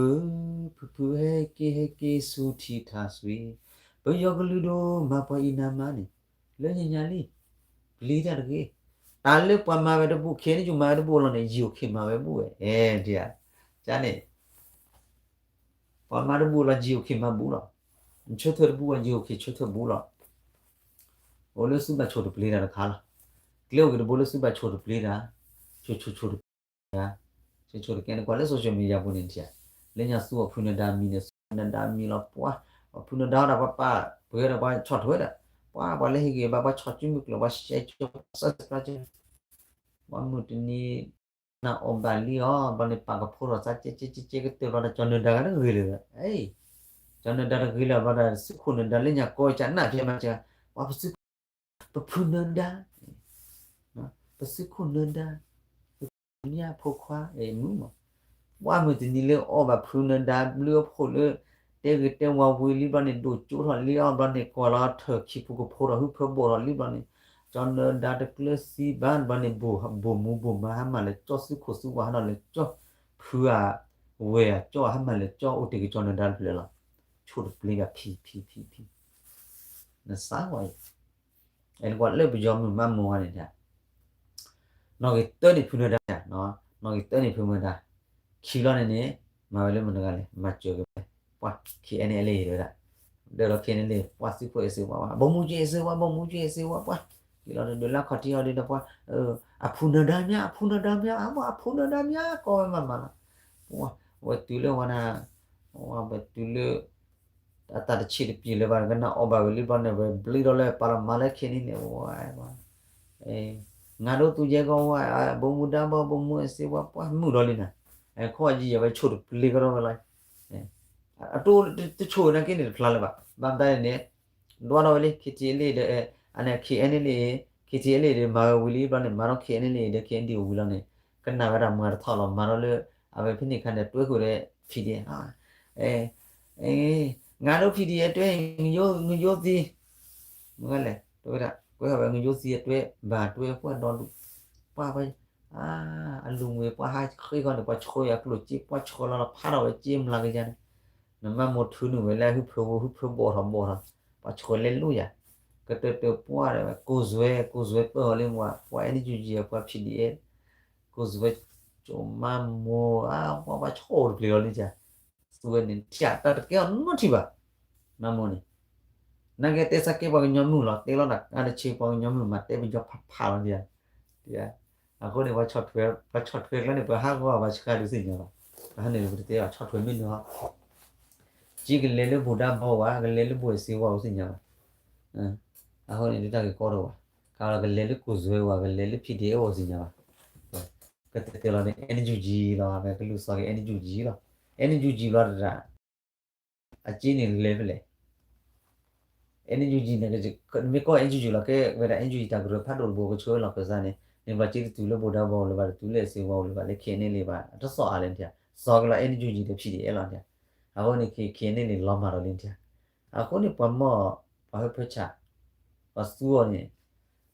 ဖုဖုဟဲက့ၤဟဲက့ၤဆူထံထၣ်စွ့, ပယီၤကလုာ်ဒိၣ်မၤပှၤအံၤနၤမၤန့ၣ်, လၢညါညါလံ, ပျံၤတၢ်တဂ့ၤ, တၢ်လၢပှၤမၤဝဲတဘူၣ် ခဲန့ၣ် ယမၤဝဲတဘူၣ်လီၤန့ၣ် ယိၤခံမၤဝဲဘူၣ်ဝဲ, အဲ, ဒ်, ကန့ၣ် ပှၤမၤတဘူၣ်လီၤ ယိၤခံမၤဘူၣ်လီၤ, ဆၢထၢၣ်တဘူၣ်ဝဲ ယိၤခံဆၢထၢၣ်ဘူၣ်လီၤ, အိၣ်လၢသုဘၣ်ဆိၣ်တပျ့ၤတၢ်တခါလီၤ, ကျဲအိၣ်က့ၤတဘိလၢသုဘၣ်ဆိၣ်တပျ့ၤတၢ်, ဆိၣ်ဆိၣ်ဆိၣ်တပျ့ၤတၢ်, ဆိၣ်ဆိၣ်တကဲန့ၣ် ကွၢ်လၢ social media ပူၤန့ၣ်ထံၣ်, လၢညါသူအီၤဖုနၢၤဒါမံၤန့ၣ် ဖုနၢၤဒါမံၤလီၤ ပှၤ, ဖုနၢၤဒါဒၣ်ပှၤပာ်ပှဲၤဒီးပှၤဆီၣ်ထွဲဒီး, ပှၤ ပှၤလၢဟ့ၣ်ဂ့ၤဘၣ် ပှၤဆီၣ်စုမုၢ်ကျၢၤ ပှၤရှဲကၠီ ပှၤစးစကျါကၠီ ပှၤမုၢ်တနံၤ နၢ်အီၣ်ဘၣ်လံအီၤ ဘျီန့ၣ် ပာ်ကဖိထီၣ်သးကဲကဲကဲကဲကတၢၢ်ဘျီဒီး ကၠီနၢၤဒါဂၤတဂ့ၤလၢၤ, အ့, ကၠီနၢၤဒါတဂ့ၤလၢၤဘျီဒီး သုးခိၣ်နၢၤဒါလၢညါကီၢ်ကနၣ်ဖဲမၤစၢၤ, ပှၤပသုးခိၣ်, ပဖုနၢၤဒါ, ပသုးခိၣ်နၢၤဒါ, ပညၣ်ဖိခွါမုၢ်မး, ပှၤမုၢ်တနံၤလၢအီၣ်ဘၣ်ဖုနၢၤဒါဘျုးအဖှိၣ်လၢ တဲဂ့ၤတဲဝါဝံၤလံဘျီန့ၣ် ဒိၣ်ကၠိထီၣ်လံအီၤဘျီန့ၣ် ကွၢ်လီၤထၢၣ်ခံဖုကဖိထီၣ်ဟုဖၢဘီၣ်ထီၣ်လံဘျီန့ၣ်, ကၠီနၢၤဒါတကျၢၤသံဘၣ်ဘျီန့ၣ် ဘိၣ်မူဘိၣ်မးဟါမၢ်လၢကၠီ သုးခိၣ်သုးဝါဟးထီၣ်လၢကၠီ, ဖုအဝဲၢ်အကၠီဟါမၢ်လၢကၠီ အိၣ်တ့ၢ်က့ၤကၠီနၢၤဒါတဖျၢၣ်လီၤ. ဆိၣ်တပျ့ၤဘၣ်ဖံဖံဖံဖံ, နစးဝဲအံၤ, အဲနကွၢ်လၢပယီၤမုၢ်မးမိၢ်ဝဲန့ၣ်, နီၣ်ဂံၢ်တၢန့ၣ်ဖုနၢၤဒါ, နီၣ်ဂံၢ်တၢန့ၣ်ဖုနၢၤဒါ, ခံလီၤန့ၣ်န့ၣ်, မၤဝဲလၢမနုၤဂၤလဲၣ် မၤစၢၤက့ၤဝဲ, ပှၤ KNLA တဲဝဲဒၣ်, ဒၢလီၤ KNLA ပှၤသုးဖိအ့ၣ်စ့ဝါ ဗိုလ်မှူးကြီးအ့ၣ်စ့ဝါ ဗိုလ်မှူးကြီးအ့ၣ်စ့ဝါ ပှၤ, က့ၤလီၤဒုးလၢခီၣ်ထံးအီၤဒုးဒီးပှၤ, အဖုနၢၤဒါမး အဖုနၢၤဒါမး အမ့ၢ်အဖုနၢၤဒါမး ကိးဝဲမးမးလီၤ, ပဝဲတုၤလၢဝဲဒၣ်, ပဝဲတုၤလၢ အတၢ်တဆံးတပျ့ၤလၢၤဘၣ် ကနၣ်အီၣ်ဘၣ်ဝံၤလံဘျီန့ၣ် ဝဲဘျ့ဒီးလၢပာ်လီၤမၤလၢ KNLA န့ၣ်, ဝဲ, ငါတို့သူရဲကောင်းဝဲ, ဗိုလ်မှူးဒါဘီ ဗိုလ်မှူးအ့ၣ်စ့ဝါ ပှၤမုာ်ဒီးလံနၤ, ခိၣ်အယံၤယၤဝဲဆိၣ်တပျ့ၤကဒီးဝဲလီၤ, အတိတဆိၣ်ဝဲနာ်က့န့ၣ်တဖျါလၢၤဘၣ်, ဘၣ်မတၤန့ၣ်န့ၣ်, ဒွးထီၣ်ဝဲလံ KTLA ဒီး, အန့ၣ် KNLA, KTLA ဒီးမၤဝဲဝံၤလံဘျီန့ၣ် မၤထီၣ် KNLA ဒီး KNDO ဝံၤလီၤန့ၣ်, ကနၣ်ဝဲဒၣ်မၤတထီၣ်လီၤ မၤထီၣ်လၢ, အဝဲဖဲန့ၣ်အခါန့ၣ် တွဲဃုာ်ဒီး PDF ငါတို့ PDF တွဲ ငရုတ်သီး, မ့ၢ်လဲၣ် တဲဝဲဒၣ် ကွဲးဝဲ ငရုတ်သီးအတွဲ ဘၣ်တွဲပှၢ်ဒီလူၢ်, ပှၢ်ဝဲ, အလူၤဝဲ ပှၢ်ဟးဃ့ဃီန့ၣ် ပှၤဆှၢယၤကျိၣ်စ့ ပှၢ်ဆှၢလီၤလီၤဖးထီၣ်ဝဲစ့မျးကယၤန့ၣ်, နမၤမိၢ်ထုးနုာ်ဝဲလၢဟုဖၢဝဲ ဟုဖၢဘီၣ်ထီၣ်ဘီၣ်ထီၣ်, ပှၤဆှၢလဲၤလိၣ်ယၤ, ကတၢၢ်တၢၢ်ပှၢ်ဒီး ကိုယ်စားလှယ် ကိုယ်စားလှယ်ပၢၢ်အီၤလံ ပှၤ ပှၤ NUG ပှၤ PDF ကိးစဝဲ, ကၠိမါမိၢ် အပှၤပှၤဆီၣ်အိၣ်တပျ့ၤလီၤလံက, သူဝဲန့ၣ် ထံၣ်တၢ်တကဲအီၤနီတထံၣ်ဘၣ်, မါမိၢ်န့ၣ်, နာ်က့တဲဆါကဲပှၤကညီမုၣ်လီၤ တဲလီၤတၢ်အါတဆ့ပှၤကညီမုၣ်မး တဲပယီၤဖးဖးလီၤဒံးဧါ, အဃိန့ၣ် ပှၤဆီၣ်ထွဲ, ပှၤဆီၣ်ထွဲကျါန့ၣ် ပှၤဟးဂီၤပှၤဆှါဒုးသ့ၣ်ညါဘၣ်, အဟဲန့ၣ်ပတတဲဘၣ် ဆီၣ်ထွဲမ့ၢ်န့ၣ်ဟီ ကကလဲၤလၢဘူၣ်ဒါဘီဝဲ ကလဲၤလၢဘူၣ်အ့ၣ်စ့ဝါအိၣ်သ့ၣ်ညါဘၣ်, အဃိန့ၣ်ဒုးတၢ်ဂ့ၢ်ကီတအိၣ်ဘၣ်, ကလီၤကလဲၤလၢကိးစဝဲဝဲ ကလဲၤလၢ PDF အိၣ်သ့ၣ်ညါဘၣ်, ကတဲတဲလီၤန့ၣ် NUG လီၤ ကလူၤစီၤက့ၤ NUG လီၤ, NUG လီၤတဒၣ်, အက့န့ၣ်လဲၤဖဲလဲၣ် NUG န့ၣ်, မ့ၢ်ကီၢ် NUG လီၤ ကဲဝဲဒၣ် NUG တၢ်ကရၢဖးဒိၣ်တဘိ ကဆှၢဝဲလီၤကစၢ်န့ၣ်, န့ၣ်ဘၣ်က့တတုၤလၢဘူၣ်ဒါဘီလၢၤဘၣ် တတုၤလၢအ့ၣ်စ့ဝါလၢၤဘၣ် လၢ KNLA ဘၣ် တစီၣ်အါလဲၣ်နထံၣ်, စီၤကလီၤ NUG ဒီး PDF လီၤနထံၣ်, အဃိန့ၣ် KNLA လီၤမၢ်ဒီးလံနထံၣ်, အဃိန့ၣ်ပှၤမီၢ်, ပှၤဟၢဖၢဆၣ်, ပှၤသူအီၤန့ၣ်,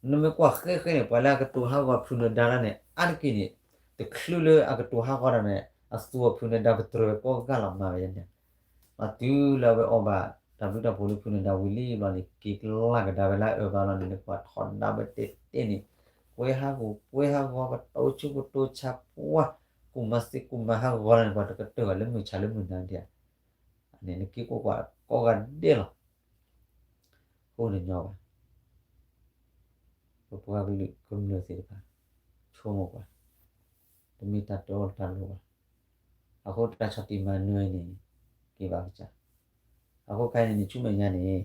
နမ့ၢ်ကွၢ်ဃဲဃဲန့ၣ် ပှၤလၢအကတိၤဟးဂီၤဖုနၢၤဒါလၢန့ၣ် အါတက့ၢ်န့ၣ်, တချုးလၢအကတိၤဟးဂီၤတၢ်န့ၣ် အသူအီၤဖုနၢၤဒါကတြၢၤဝဲကိးဂၤလီၤမၤဝဲန့ၣ်, ပှၤတုၤလၢအဝဲအီၣ်ဘၣ် တၢ်ဘျုးတၢ်ဖှိၣ်လၢဖုနၢၤဒါဝံၤလံဘျီန့ၣ် က့ၤကလၢ်ကဒါဝဲလၢအအၢဘၣ်လီၤန့ၣ် နကွၢ်ထီဒါဝဲတဲတဲန့ၣ်, ကွဲဟးဂီၤကွဲဟးဂီၤ ကတိၤဆူကတိၤဆါပှၢ်, ကူၣ်မၤစ့ကူၣ်မၤဟးဂီၤလီၤန့ၣ် ပှၤတကတၢၢ်ဘၣ်လၢမုၢ်ဆါလၢမုၢ်နၤဒံးဧါ, န့ၣ်နက့ၤကွၢ်ကွၢ်ကိးဂၤဒဲးလီၤ ဃိန့ၣ်ညီဘၣ်, ပပှၤကလုာ်ကမျၢၢ်သ့ၣ်တဖၣ်, ဆိကမိၣ်ကွၢ်, တမ့ၢ်တၢ်တအီၣ်တၢ်လီဘၣ်, အဃိတၢ်ဆီၣ်တံၢ်မၤနၢၤအံၤန့ၣ်, က့ၤဘၣ်ကစၢ်, အဃိခဲအံၤန့ၣ် ဆူမဲာ်ညါန့ၣ်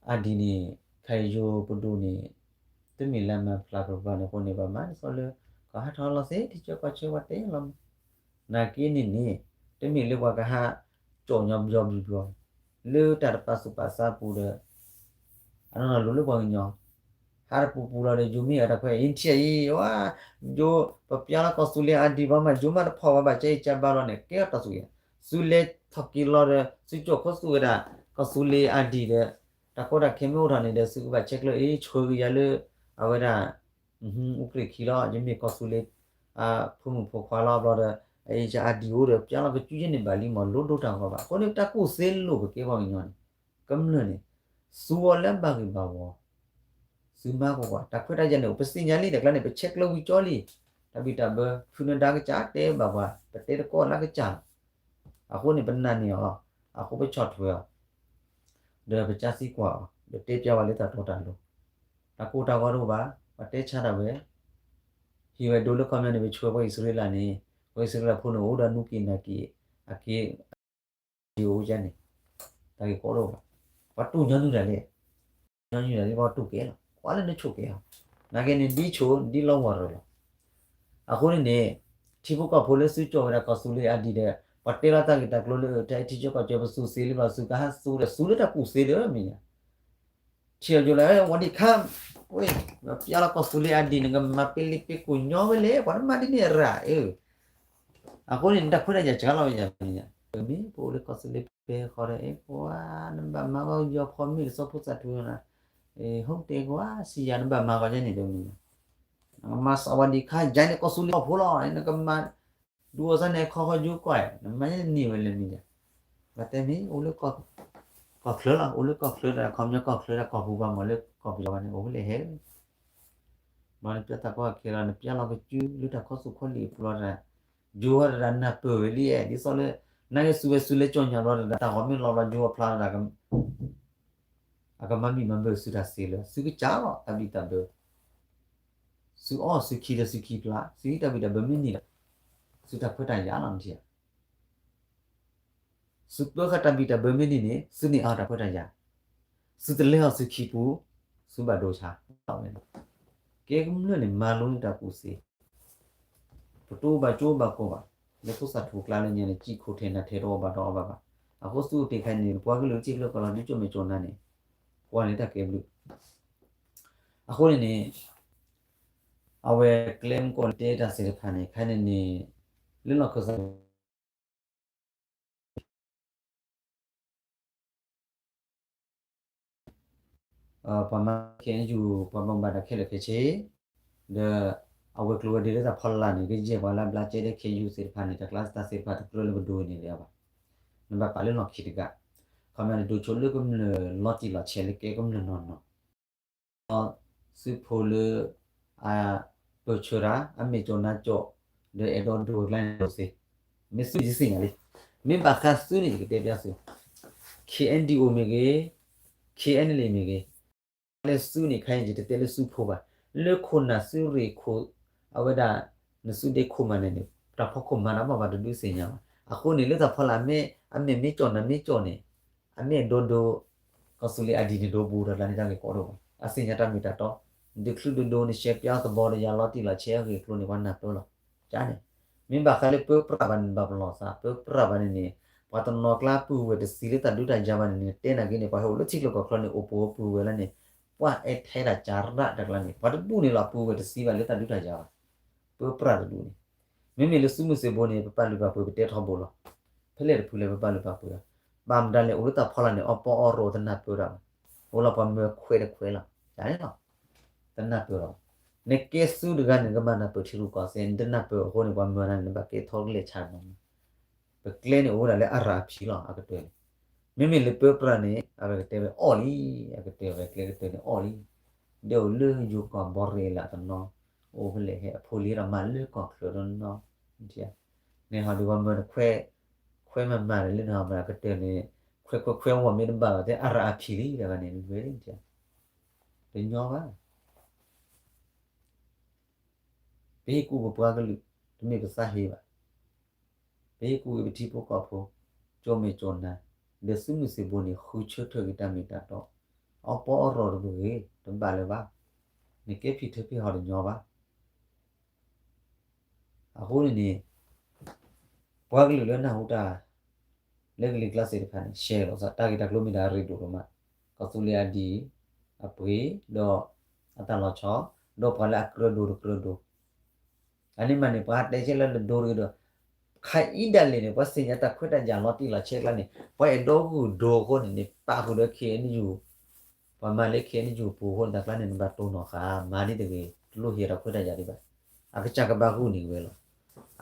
အါဒံးန့ၣ်, ခဲအံၤယိၤပဒိၣ်န့ၣ်, တမ့ၢ်လၢမၤဖျါဖျါန့ၣ်အဃိန့ၣ် ပှၤမၤန့ၢ်သီလၢ, ကဟးထီၣ်လီၤသ့ ထံဆၢကီၢ်ဆၢပှၤတဲလီၤ, နာ်က့န့ၣ်န့ၣ်, တမ့ၢ်လၢပှၤကဟး, ကၠီၣ်ညီဘျီဘျီဘျီ, လၢတၢ်တပာ်သူၣ်ပာ်သးပူၤဒီး, အနီၢ်နီၢ်လိၤလၢပှၤကညီ ဟးတပူၤပူၤလီၤဒီး ယိၤမ့ၢ်အတၢ်ခွဲးအံၤထံၣ်အံၤဝဲ, ယိၤပပျါလီၤကီၢ်သူလ့ၤအါဒံးဘၣ်မး ယိၤမးတဖီၣ်ဘၣ်ဘၣ်ကဲအံၤကဘၣ်လီၤန့ၣ် ကဲထီၣ်တၢ်သူၣ်က့ၤ, သုလဲၤထီၣ်က့ၤလီၤဒီး သုကၠီၣ်ခိၣ်သူၣ်ဝဲဒၣ် ကီၢ်သူလ့ၤအါဒံးဒီး, တၢ်ကီတၢ်ခဲမ့ၢ်အိၣ်ထီၣ်န့ၣ်ဒီး သုကဘၣ်ဆဲးကျၢအံၤ ဆှၢက့ၤယၤလၢ, အဝဲဒၣ်, အူကြ့ၢ်ခံလီၤ ယမ့ၢ်ကီၢ်သူလ့ၤ, အဖိမုၣ်ဖိခွါလီၤဘျီဒီး, အအံၤယအါဒံးအိၣ်ဒီး ပျါလီၤကစုယဲန့ၣ်ဘၣ်လံမး လိၣ်ဒိတၢ်ဂီၤဘၣ် အဃိန့ၣ် တၢ်ကူၣ်သ့လိာ်ပကဲပှၤကညီန့ၣ်, ကမျၢၢ်န့ၣ်, သူအီၤလၢအဘၣ်ဂ့ၢ်ဘၣ်ဝီ သုမၤကွၢ်ကွၢ် တၢ်ခွဲးတၢ်ယာ်န့ၣ် ပသ့ၣ်ညါလံ တၢ်ကျါန့ၣ် ပဆဲးကျၢဝံၤကၠီလံ, တၢ်ဘံၣ်တၢ်ဘၢ ဖုနၢၤဒါကစၢ်တဲဘၣ်ပှၤ ပတဲတကိးလၢကစၢ်လီၤ, အဃိန့ၣ် ပနာ်န့ၢ်အီၤလီၤ, အဃိပဆီၣ်ထွဲအီၤ, ဒီးပကၢသံကွၢ်အီၤ ဒီးတဲပျါဝဲလၢတၢ်တီတၢ်လိၤ, တၢ်ကိၢ်တၢ်ဂီၤတအိၣ်ဘၣ်, ပှၤတဲဆါဒၣ်ဝဲ, ဟံးဝဲဒိလၢခီပညီန့ၣ် ပဆှၢပှၤအံၣ်စရ့လးန့ၣ်, ပှၤအံၣ်စရ့လးဖိန့ၣ် အိၣ်ဒီးနူက့ၤနၤက့ၤ, အက့ၤ ယအိၣ်ယါန့ၣ်, တၢ်ဂ့ၢ်ကီတအိၣ်ဘၣ်, ပှၤတူၢ်ညီနုၢ်ဒၣ်လဲၣ်, ညီနုၢ်ဒၣ်လဲၣ် ပှၤတူၢ်ကဲလီၤ ကွၢ်လၢနဆိၣ်ကဲလီၤ, နာ်က့န့ၣ် ဒ်ဆိၣ် ဒ်လီၤဝီၤရၢၢ်လီၤ, အဃိန့ၣ်န့ၣ်, ထံဖိကီၢ်ဖိလၢသုကၠီၣ်ဝဲဒၣ်ကီၢ်သူလ့ၤအါဒံးဒီး, ပှၤတဲလီၤတၢ်ဂ့ၢ်တၢ်ကျိၤလၢ တၢ်အဲၣ်ထံဆၢကီၢ်ဆၢ ပသူသ့လံဘၣ် သုကဟးသူဒီး သူလၢတၢ်ကူၣ်သ့လၢမ့ၢ်ညါ ထံၣ်အီၤယိၤလၢ ဝီၤဒံၣ်ခါ, ပျါလီၤကီၢ်သူလ့ၤအါဒံးန့ၣ် ကမၤပ့လံပ့ကိၣ်ညီဝဲလဲၣ် ပှၤတမၤဒ်န့ၣ်ရၣ်, အဃိန့ၣ် နတၢ်ခွဲးတၢ်ယာ်စှၤလီၤယၤမ့ၢ်ညါ, မ့ၢ်ပအိၣ်လၢကီၢ်သူလ့ၤပဲဃီဒီး အ့ၣ် ပှၤ နဘၣ်မၤဂီၤယီၤဖီမ့ၢ်ကစီဖိသၣ်ထူန့ၣ်, ဟိတဲကွၢ် စံယၤနဘၣ်မၤဂီၤယဲန့ၣ်တမ့ၢ်, နကမၤစးဝီၤဒံၣ်ခါ ယၤန့ၣ်ကီၢ်သူလ့ၤအီၣ်ဖိလီၤ နကမၤ, ဒူအီၤစၢ်န့ၣ် ခီခီယူၤကွၢ် နမၤန့ၢ်ဝဲလဲၣ်မ့ၢ်ညါ, ပှၤတဲမ့ၢ်အိၣ်လၢ ကီၢ်ချၢလီၤ, အိၣ်လၢကီၢ်ချၢဒီး ခီပညီကီၢ်ချၢဒီး ကီၢ်ပူၤပှၤမၤလၢကီၢ်ပယီၤဘၣ်န့ၣ် အိၣ်ဖဲလဲၣ်ဟဲ ဘျီနပျဲသးကီၢ်ခဲလီၤ နပျဲလီၤကစုလၢတၢ်ခီဆူၣ်ခီလံာ်အပူၤလီၤတဒၣ်, ယိၤဟီတဒၣ်နၢ်ပၢၢ်ဝဲလံအဲၣ် ဒ်သိးလၢ နာ်က့စုဝဲစုလၢကၠီၣ်ညါဘျီတဒၣ် တၢ်ဂီၤမ့ၢ်လီၤဘျီယိၤဟီဖျါတဒၣ် အကမၤမံၤမၤဘၢၣ်စုတၢ်စ့လၢ စုကစၢ်လီၤ တၢ်ဘံၣ်တၢ်ဘၢ စုအီၣ်စုခံဒီးစုခံဖျါ စုဟံးတၢ်ဘံၣ်တၢ်ဘၢမ့ၢ်န့ၢ်ဒီး စုတၢ်ခွဲးတၢ်ယာ်လီၤနထံၣ်ဧါ စုပၢဃာ်တၢ်ဘံၣ်တၢ်ဘၢမ့ၢ်န့ၢ်န့ၣ် စုန့ၢ်အီၣ်တၢ်ခွဲးတၢ်ယာ်, စုတလဲအီၤစုခံပူၤ, စုဘၣ်ဒိဆါ, ကဲကမျၢၢ်န့ၣ် မၤလိန့ၢ်တၢ်ကူၣ်စ့, ပတိၢ်ဘၣ်ကၠိဘၣ်ကိၢ်ဘၣ်, လၢဖိသၣ်ထူၣ်ကျါလၢညါန့ၣ် စံၣ်ခိၣ်ထဲနၤထဲတအီၣ်ဘၣ်တအီၣ်ဘၣ်ဘၣ်, အဃိသုအိၣ်တ့ၢ်ခါန့ၣ် ပှၤကလုာ်ထံၣ်လၢကီၢ်လီၤဒုကၠိမဲာ်ကၠိနါန့ၣ်, ကွၢ်န့ၣ်တၢ်ကဲဘျုး အဃိန့ၣ်န့ၣ် အဝဲကျဲမုၢ်ကီၢ်လၢတဲတၢ်သ့ၣ်တဖၣ်န့ၣ် ခါန့ၣ်န့ၣ် လၢလီၢ်ခၢၣ်သး ပှၤမၤ ခ့ၣ်အဲၣ်ယူၣ် ပှၤဘၣ်မူဘၣ်ဒါခဲလၢာ်ခဲဆ့, ဒီး အဝဲၤကျိၤဝဲၤဒ့လၢတၢ်ဖီလာ်န့ၣ် ကယဲၢ်ပှၤလၢအဘျါကဲဒီး ခ့ၣ်အဲၣ်ယူၣ်သ့ၣ်တဖၣ်န့ၣ် တၢ်ကျါတၢ်စ့ၢ်တဖၣ်တကြၢးလၢပဒိးန့ၣ်ဒံးဘၣ်, နဘၣ်ပာ်လၢလီၢ်ခံတဂၤ, ခီမ့ၢ်န့ၣ် ဒိးဆိလၢကမျၢၢ်လီၤတံၢ်လီၤဆဲးလၢကဲကမျၢၢ်နီၢ်နီၢ် ဒီး သုးဖိလၢ အပၢၢ်ဆၢတၢ် အမဲာ်ကၠီၣ်နါကၠီၣ် ဒီးအဲၣ်ဒိးဒိးကျါန့ၣ်ဒိးသ့, မ့ၢ်သုန့ၣ်ယသ့ၣ်ညါလံ, မ့ၢ်ဘၣ်ဃးသုန့ၣ် ယကတဲပျါသု, ခ့ၣ်အဲၣ်ဒံၣ်အိၣ်မ့ၢ်ဂ့ၤ, ခ့ၣ်အဲၣ်နလ့ၣ်မ့ၢ်ဂ့ၤ, လၢသုန့ၣ်ခါအံၤ ယတတဲလၢသုဖိဘၣ်, လၢခိၣ်နၢ်သုရ့ၣ်ခိၣ် အဝဲဒၣ် နသုဒ့ခိၣ်မးန့ၣ်န့ၣ် တၢ်ဖီခိၣ်မၤတၢ်ဘၣ်ဘၣ်တဒုးသ့ၣ်ညါဘၣ်, အဃိန့ၣ် လၢတၢ်ဖီလာ်မ့ၢ် အမဲာ်မ့ၢ်ကၠီၣ်နၢ်မ့ၢ်ကၠီၣ်န့ၣ် အမ့ၢ်အဲၣ်ဒိးဒိး ကီၢ်သူလ့ၤအဒံၣ်န့ၣ် ဒိးဘူးဒီးတၢ်န့ၣ်တၢ်ဂ့ၢ်ကီဒိၣ်ဘၣ်, အသ့ၣ်ညါတၢ်မ့ၢ်တၢ်တီ, ဒုးချုးဒုးဒိးန့ၣ် ရှဲပၠါသဘီဒီးယၤလီၤတံၢ်လီၤဆဲးအဂ့ၢ်အကျိၤန့ၣ် ပှၤနၢ်ပၢၢ်လီၤ, ကန့ၣ်, မ့ၢ်ဘၣ်ဃးလၢပၢပြးဘၣ်န့ၣ် ဘၣ်ပလီၢ်သး ပၢပြးဘၣ်န့ၣ်န့ၣ်, ပှၤတနီၤကျါပုၢ်ဝဲၢ်တသံလၢတၢ်ဒုးတၢ်ယၤဘၣ်န့ၣ်န့ၣ် တဲနာ်က့န့ၣ် ပှၤဟဲအိၣ်လၢထံကျိကီၢ်ချၢန့ၣ် အိၣ်ပှဲၤပုၢ်ဝဲၢ်လၢန့ၣ်, ပှၤအဲၣ်ထဲဒၣ်ကၢ်ရးတၢ်ကျါန့ၣ် ပှၤတဒူၣ်န့ၣ်လီၤ ပုၢ်ဝဲၢ်တသံဘၣ်လၢတၢ်ဒုးတၢ်ယၤဘၣ်, ပၢပြးတဒူၣ်န့ၣ်, မ့မ့ၢ်လၢသုးမုၢ်သံၣ်ဘိန့ၣ် ပပာ်လုၢ်ပာ်ပှ့ၤပတဲထီဘိလီၤ, ဖဲလဲၣ်တဖုလဲၣ်ပပာ်လုၢ်ပာ်ပှ့ၤလီၤ, ဘၣ်မတၤလဲၣ် အိၣ်လၢတၢ်ဖီလာ်န့ၣ် အီၣ်ပီအီၣ်ရိၣ်တနၢ်ပၢၢ်တၢ်ဘၣ်, အိၣ်လီၤပှၤမၢခွဲးတခွဲးလီၤ, န့ၣ်လီၤ, တနၢ်ပၢၢ်လီၤ, နကဲသုတဂၤန့ၣ် နကဘၣ်နၢ်ပၢၢ်ထံရူၢ်ကီၢ်သဲး နတနၢ်ပၢၢ်အဃိန့ၣ် ပှၤမၢနၤန့ၣ် နဘၣ်ကဲထီကလဲာ်ဆါန့ၣ် ပကျဲန့ၣ်အိၣ်ဝဲဒၣ်လၢအရၤအဖံလီၤ အကတၢၢ်န့ၣ်, မ့မ့ၢ်လၢပၢပြးန့ၣ် အဝဲကတဲဝဲအီၣ်လံ, အကတၢၢ်ဝဲကျဲကတၢၢ်န့ၣ်အီၣ်လံ, ဒီးအိၣ်လၢယိၤကီၢ်ဘီရ့းလၢအတနီၤ, အိၣ်ဖဲလဲၣ်ဟဲအဖိလံၤဒီးမၤလၢကီၢ်ချၢတနီၤ, န့ၣ်ဟီဒုးပှၤမၢနခွဲး, ခွဲးမၤမၤဒီးလၢနဟီမၤအကတၢၢ်န့ၣ်, ခွဲးခွဲးခွဲးဝီၤမ့ၢ်တဘၣ်ဘၣ်တဲအရၤအဖံလံ တဂၤန့ၣ်, တညီဘၣ် ပဟ့ၣ်ကူၣ်ပပှၤကလုာ်, တမ့ၢ်ပသးဟ့ဘၣ်. ပဟ့ၣ်ကူၣ်က့ၤပထံဖိကီၢ်ဖိ, ကၠီၣ်မဲာ်ကၠီၣ်နါ, ဒီးသုးမုၢ်သံၣ်ဘိန့ၣ် ဃုဆၢထၢၣ်က့ၤတၢ်မ့ၢ်တၢ်တီ, အီၣ်ပီအီၣ်ရိၣ်တဂ့ၤ, တဘၣ်လၢၤဘၣ်, နကဲဖံးထၢဖံးဟီၣ်တညီဘၣ်. အဃိန့ၣ်န့ၣ် ပှၤကလုာ်လၢနၢ်ဟူတၢ် လၢကလံၤကျါသ့ၣ်တဖၣ်န့ၣ် ရှဲလိာ်သး တၢ်ဂ့ၢ်တၢ်ကျိၤမ့ၢ်ဒၣ်အရ့ဒိၣ်ဒိၣ်မး, ကီၢ်သူလ့ၤအဒံၣ် အပှ့ၤ ဒီး အတၢ်လီၤဆီ ဒီးပှၤလၢအကြၢးဒိးတကြၢးဒိး အန့ၣ်မးန့ၣ် ပှၤတဲဆဲးလၢနဒိတဂ့ၤဒီး ခါအံၤဒၣ်လဲာ်န့ၣ် ပှၤသ့ၣ်ညါတၢ်ခွဲးတၢ်ယာ်လီၤတံၢ်လီၤဆဲးကျါန့ၣ် ပှၤအဲၣ်ဒိးဂုာ်ဒိးအဃိန့ၣ်န့ၣ် ပာ်ဃုာ်ဒီး ခ့ၣ်အဲၣ်ယူၣ် ပှၤမၤလၢ ခ့ၣ်အဲၣ်ယူၣ် ပူၤအဃိန့ၣ် တၢ်ကျါန့ၣ် နဘၣ်တိၢ်နီၣ်ဃာ် မၤဒ်တဂ့ၤ တလိၣ်ဟ့ၣ်ဒီးခွဲးတၢ်ယာ်ဒံးဘၣ်. အကစၢ်ကဘၣ်ဂုာ်န့ၢ်ဝဲလီၤ.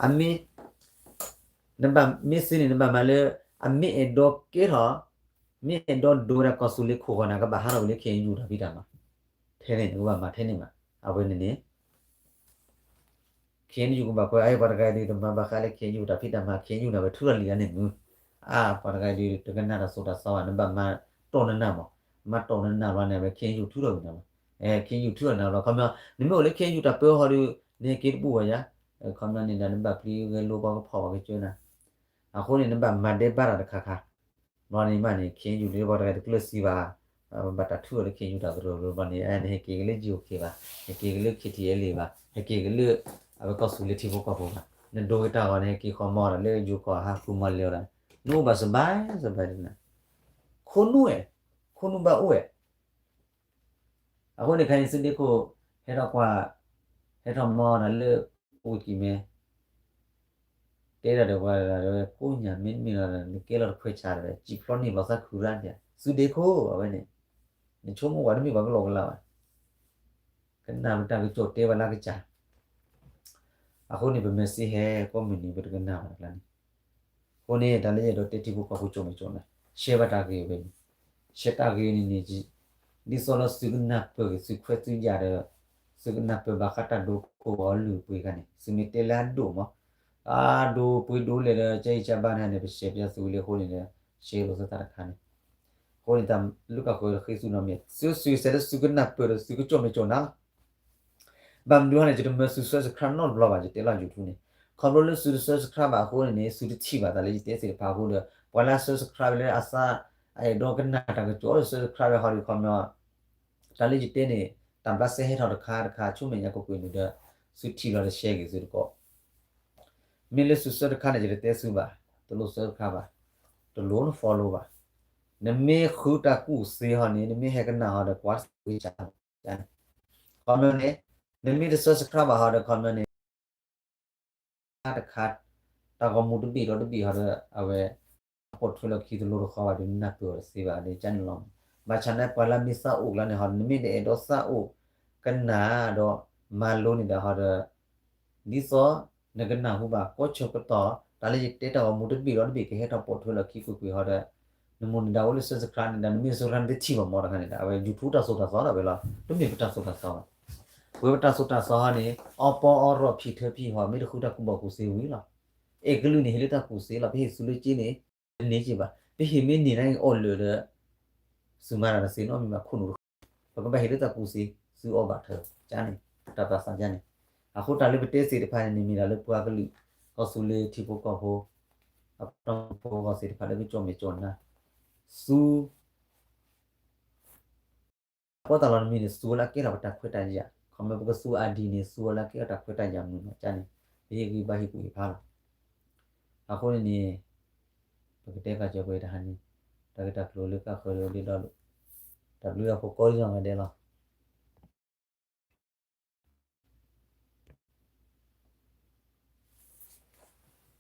အမ့ၢ် နဘၣ်မ့ၢ်သ့န့ၣ် နဘၣ်မၤလၢ အမ့ၢ်အဲၣ်ဒိးကဲထီၣ် မ့ၢ်အဲၣ်ဒိးဒိးဝဲဒၣ်ကီၢ်သူလ့ၤခိၣ်ဃီန့ၣ် ကဘၣ်ဟးထီၣ်ဝဲလၢ ခ့ၣ်အဲၣ်ယူၣ် တၢ်ဖံးတၢ်မၤ ထဲန့ၣ် နကဘၣ်မၤထဲန့ၣ်မး. အဝဲန့ၣ်န့ၣ် ခ့ၣ်အဲၣ်ယူၣ် ကဘၣ်ကွၢ် အပှၤတဂၤအံၤဒုး တမၤဘၣ်ဃးလၢ ခ့ၣ်အဲၣ်ယူၣ် တၢ်ဖံးတၢ်မၤ ခ့ၣ်အဲၣ်ယူၣ်န့ၣ် အဝဲထုးထီၣ်လံာ်အန့ၣ်မုၢ် အါ ပှၤတဂၤအံၤဒုး တကနၣ်တၢ်သိၣ်တၢ်သီဘၣ် နဘၣ်မၤတီၢ်နနၢ်မး မၤတီၢ်နနၢ်ဘျီန့ၣ် အဝဲ ခ့ၣ်အဲၣ်ယူၣ် ထုးထီၣ်ဝဲနၤလီၤ. ခ့ၣ်အဲၣ်ယူၣ် ထုးထီၣ်နၤလီၤ ခီပညီ နမ့ၢ်အိၣ်လၢ ခ့ၣ်အဲၣ်ယူၣ် တၢ်ပၢဟီဒုး နဟဲက့ၤတဘူၣ်ဘၣ်ယါ ခီပညီန့ၣ်ဒီး နဘၣ်ပျံၤဂဲၤလိပှၤကဖီၣ်ပှၤကစၢနၤ အဃိန့ၣ် နဘၣ်မၤဒဲးဘးတၢ်တခါခါ ဘျီန့ၣ်မးန့ၣ် ခ့ၣ်အဲၣ်ယူၣ် လၢပှၤတဂၤတကျၢၤစံးဘၣ် ဘၣ်တၢ်ထုးထီၣ်လၢ ခ့ၣ်အဲၣ်ယူၣ် တၢ်ကရၢကရိဘျီန့ၣ် နဟဲက့ၤက့ၤလၢ ယိၤက့ၤ ဘၣ် ဟဲက့ၤက့ၤလၢ ခ့ၣ်ထံၣ်အဲၣ်လ့ၣ် ဘၣ် ဟဲက့ၤက့ၤလၢ အဝဲကီၢ်သူလ့ၤထံဖိကီၢ်ဖိဘၣ် နဒိက့ၤတၢ်ဂီၤန့ၣ် ဟဲက့ၤဃီမီဒီးလၢယိၤကီၢ်ဟးဃုမီလ့ၤဒီး နအိၣ်ဘၣ်စဘၢၣ်စဘၢၣ်ဒ်န့ၣ် ခိၣ်နူာ်ဝဲ ခိၣ်နူာ်ဘၣ်အိၣ်ဝဲ အဃိန့ၣ်ခါအံၤ သုဒ့ခိၣ် ဟဲထီၣ်ကွၢ် ဟဲထီၣ်မီဒီးလၢ ဝံၤကံၤမဲ တဲဒၣ်ဒီးပှၤဒၣ်ဝဲ ကိးညၣ်မ့တမ့ၢ်လီၤဒီး နကဲလီၤတခွဲးဆးဒီး စံၣ်ဖျီန့ၢ်လီၤသးခုရၣ်န့ၣ် သုဒ့ခိၣ် အဝဲန့ၣ် နဆိကမိၣ်ပှၤတမ့ၢ်ပှၤကလီကလီဘၣ် ကနၣ်ပတၢ်ကစီၣ်တဲဘၣ်လၢကစၢ် အဃိန့ၣ် ပမ့ၢ်စ့ဟဲကိးမုၢ်နံၤ ပတကနၣ်ဘၣ်တကျါန့ၣ် အဃိန့ၣ် တၢ်လၢယအဲၣ်ဒိးတဲထံဖိကီၢ်ဖိကၠိၣ်မဲာ်ကၠိၣ်နၢ်, ရှဲဘၣ်တၢ်ဂ့ၢ်ဝဲန့ၣ်, ရှဲတၢ်ဂ့ၢ်န့ၣ်န့ၣ်, ဒ်သိးလၢသုကနၢ်ပၢၢ်ဂ့ၤ သုခွဲးသုယာ်ဒီး သုကနၢ်ပၢၢ်ဘၣ်ဃးတၢ်ဒိကိးအီၤလုၢ်ပှ့ၤခါန့ၣ် သုမ့ၢ်တဲလၢအဒိၣ်မး, အဒိပှ့ၤဒိလဲၣ်ဒီး ကဲအံၤကဘၣ်န့ၣ်န့ၣ် ပရှဲပျါသုဝံၤလံအဃိန့ၣ်ဒီး ရှဲလိာ်သးတခါန့ၣ်, အဃိန့ၣ် တၢ်လၢကီၢ်ဃၢၤဃ့သုနီတမံၤ သုစုစဲးလၢသုကနၢ်ပၢၢ်ဒီးသုကကၠိၣ်မဲာ်ကၠိၣ်နၢ်လီၤ. ဘၣ်မနုၤဟီန့ၣ် ယတမၢသု subscribe နီတဘျီဘၣ် ယတဲလီၤ YouTube န့ၣ်, ခီဖျိလၢသုတ subscribe ဘၣ်အဃိန့ၣ်န့ၣ် သုတထံၣ်ဘၣ်တၢ်လၢယတဲသ့ၣ်တဖၣ်အဃိဒီး ပှၤလၢအ subscribe လၢအသး အအဲၣ်ဒိးကနၣ်တၢ်ကစီၣ်ဒီး subscribe ဝဲဟီဒီး ခီပညီ တၢ်လၢယတဲန့ၣ် တၢ်ဘျးစဲဟဲထီၣ်တခါတခါ ဆူမဲာ်ညါကွ့ၢ်ကွ့ၢ်န့ၣ်ဒီး သုထံၣ်လီၤတရှဲဂ့ၤသုတကီၢ်, မ့ၢ်လၢသု subscribe န့ၣ် ယတတဲသုဘၣ်, တလိၣ် subscribe ဘၣ်, တလိၣ်န follow ဘၣ်, နမ့ၢ်ဃုတၢ်ကူၣ်သ့ဟီန့ၣ် နမ့ၢ်ဟဲကနၣ်ဟီဒီး ကွၢ်စ့ၢ်ကီးန့ၣ်, ခီပညီန့ၣ် နမ့ၢ်တ subscribe ဘၣ်ဟီဒီး ခီပညီန့ၣ် တခါတခါ တၢ်ဂီၤမူတဘ့ၣ်ဒီးတဘ့ၣ်ဟီဒီး အဝဲ ပိာ်ထွဲလီၤခံတလိၤတဃီဘၣ်ဒီး နနၢ်ပၢၢ်အီၤတသ့ဘၣ်န့ၣ် ကန့ၣ်လီၤ. ဘၣ်ဆၣ်န့ၣ် ပှၤလၢမ့ၢ်သးအိၣ်ကျါန့ၣ်ဟီ နမ့ၢ်တအဲၣ်ဒိးသးအိၣ် ကနၣ်ဒီးမၤလိန့ၢ်တၢ်ဟီဒီး ဒ်သိးနကနၢ်ဟူဘၣ် ကိးဆၢကတီၢ် တၢ်လၢယတဲတၢ်ဂီၤမူတဘ့ၣ်ဒီးတဘ့ၣ် ကဟဲထီၣ်ပိာ်ထွဲလီၤခံကွ့ၢ်ကွ့ၢ်ဟီဒီး နမိၢ်နဒါအိၣ်လၢ subscribe န့ၣ်ဒီး နမ့ၢ် subscribe နတထံၣ်ဘၣ်မီၢ်တခါန့ၣ်ဒီး အဝဲ YouTube တၢ်သိၣ်တၢ်သီဒၣ်ဝဲလီၤ. တမ့ၢ်ပတၢ်သိၣ်တၢ်သီဘၣ်. ပဝဲပတၢ်သိၣ်တၢ်သီဟီန့ၣ် အီပီအီရီၣ်ဖံးထၢဖံးဟီ မ့ၢ်တဃုတၢ်ကူၣ်ဘၣ်ကူၣ်သ့ဝံၤလီၤ. အဲၣ်ကလုာ်န့ၣ် ဟ့ၣ်လၢတၢ်ကူၣ်သ့လီၤ. ပဟ့ၣ်သုလၢက့န့ၣ် တန့ၢ်က့ဘၣ်. ပဟ့ၣ်မ့ၢ်န့ၢ်န့ၣ် အီၣ်လၢာ်ဒီး သုမၤတၢ်တသ့နီတမံၤဘၣ် ခိၣ်နူာ်တဃၢၤ. ပကဘၣ်ဟ့ၣ်လၢတၢ်ကူၣ်သ့ သုအီၣ်ဘၣ်ထၢကန့ၣ် တၢ်သးစၢ်ကန့ၣ်. အဃိတၢ်လၢပတဲသ့ၣ်တဖၣ်န့ၣ် မ့ၢ်ဒၣ်လၢပှၤကလုာ် ကီၢ်သူလ့ၤထံဖိကီၢ်ဖိ အပတီၢ်ဖိအဂီၢ်သ့ၣ်တဖၣ်လၢကကၠိၣ်မဲာ်ကၠိၣ်နၢ် သူ ပီၣ်တၢ်လီၤတမံၤန့ၣ် သူဝဲလၢအကဲထီၣ်ပတၢ်ခွဲးတၢ်ယာ်, ခီမ့ၢ်ပကသူအါဒံန့ၣ် သူဝဲလၢအကဲထီၣ်တၢ်ခွဲးတၢ်ယာ်မုာ်မးကန့ၣ်, ပဟ့ၣ်ဂံၢ်ဘါဟ့ၣ်ကူၣ်ဟ့ၣ်ဖးလီၤ. အဃိန့ၣ်န့ၣ် ပကတဲဃာ်ကၢၤပှဲၤတဟါန့ၣ်, တၢ်ဂ့ၢ်တၢ်ကျိၤလၢကဃၢၤလၢဒ့ဒီး တၢ်ဘျုးတၢ်ဖှိၣ်ကိးဒ်နီၢ်ဂၤဒဲးလီၤ.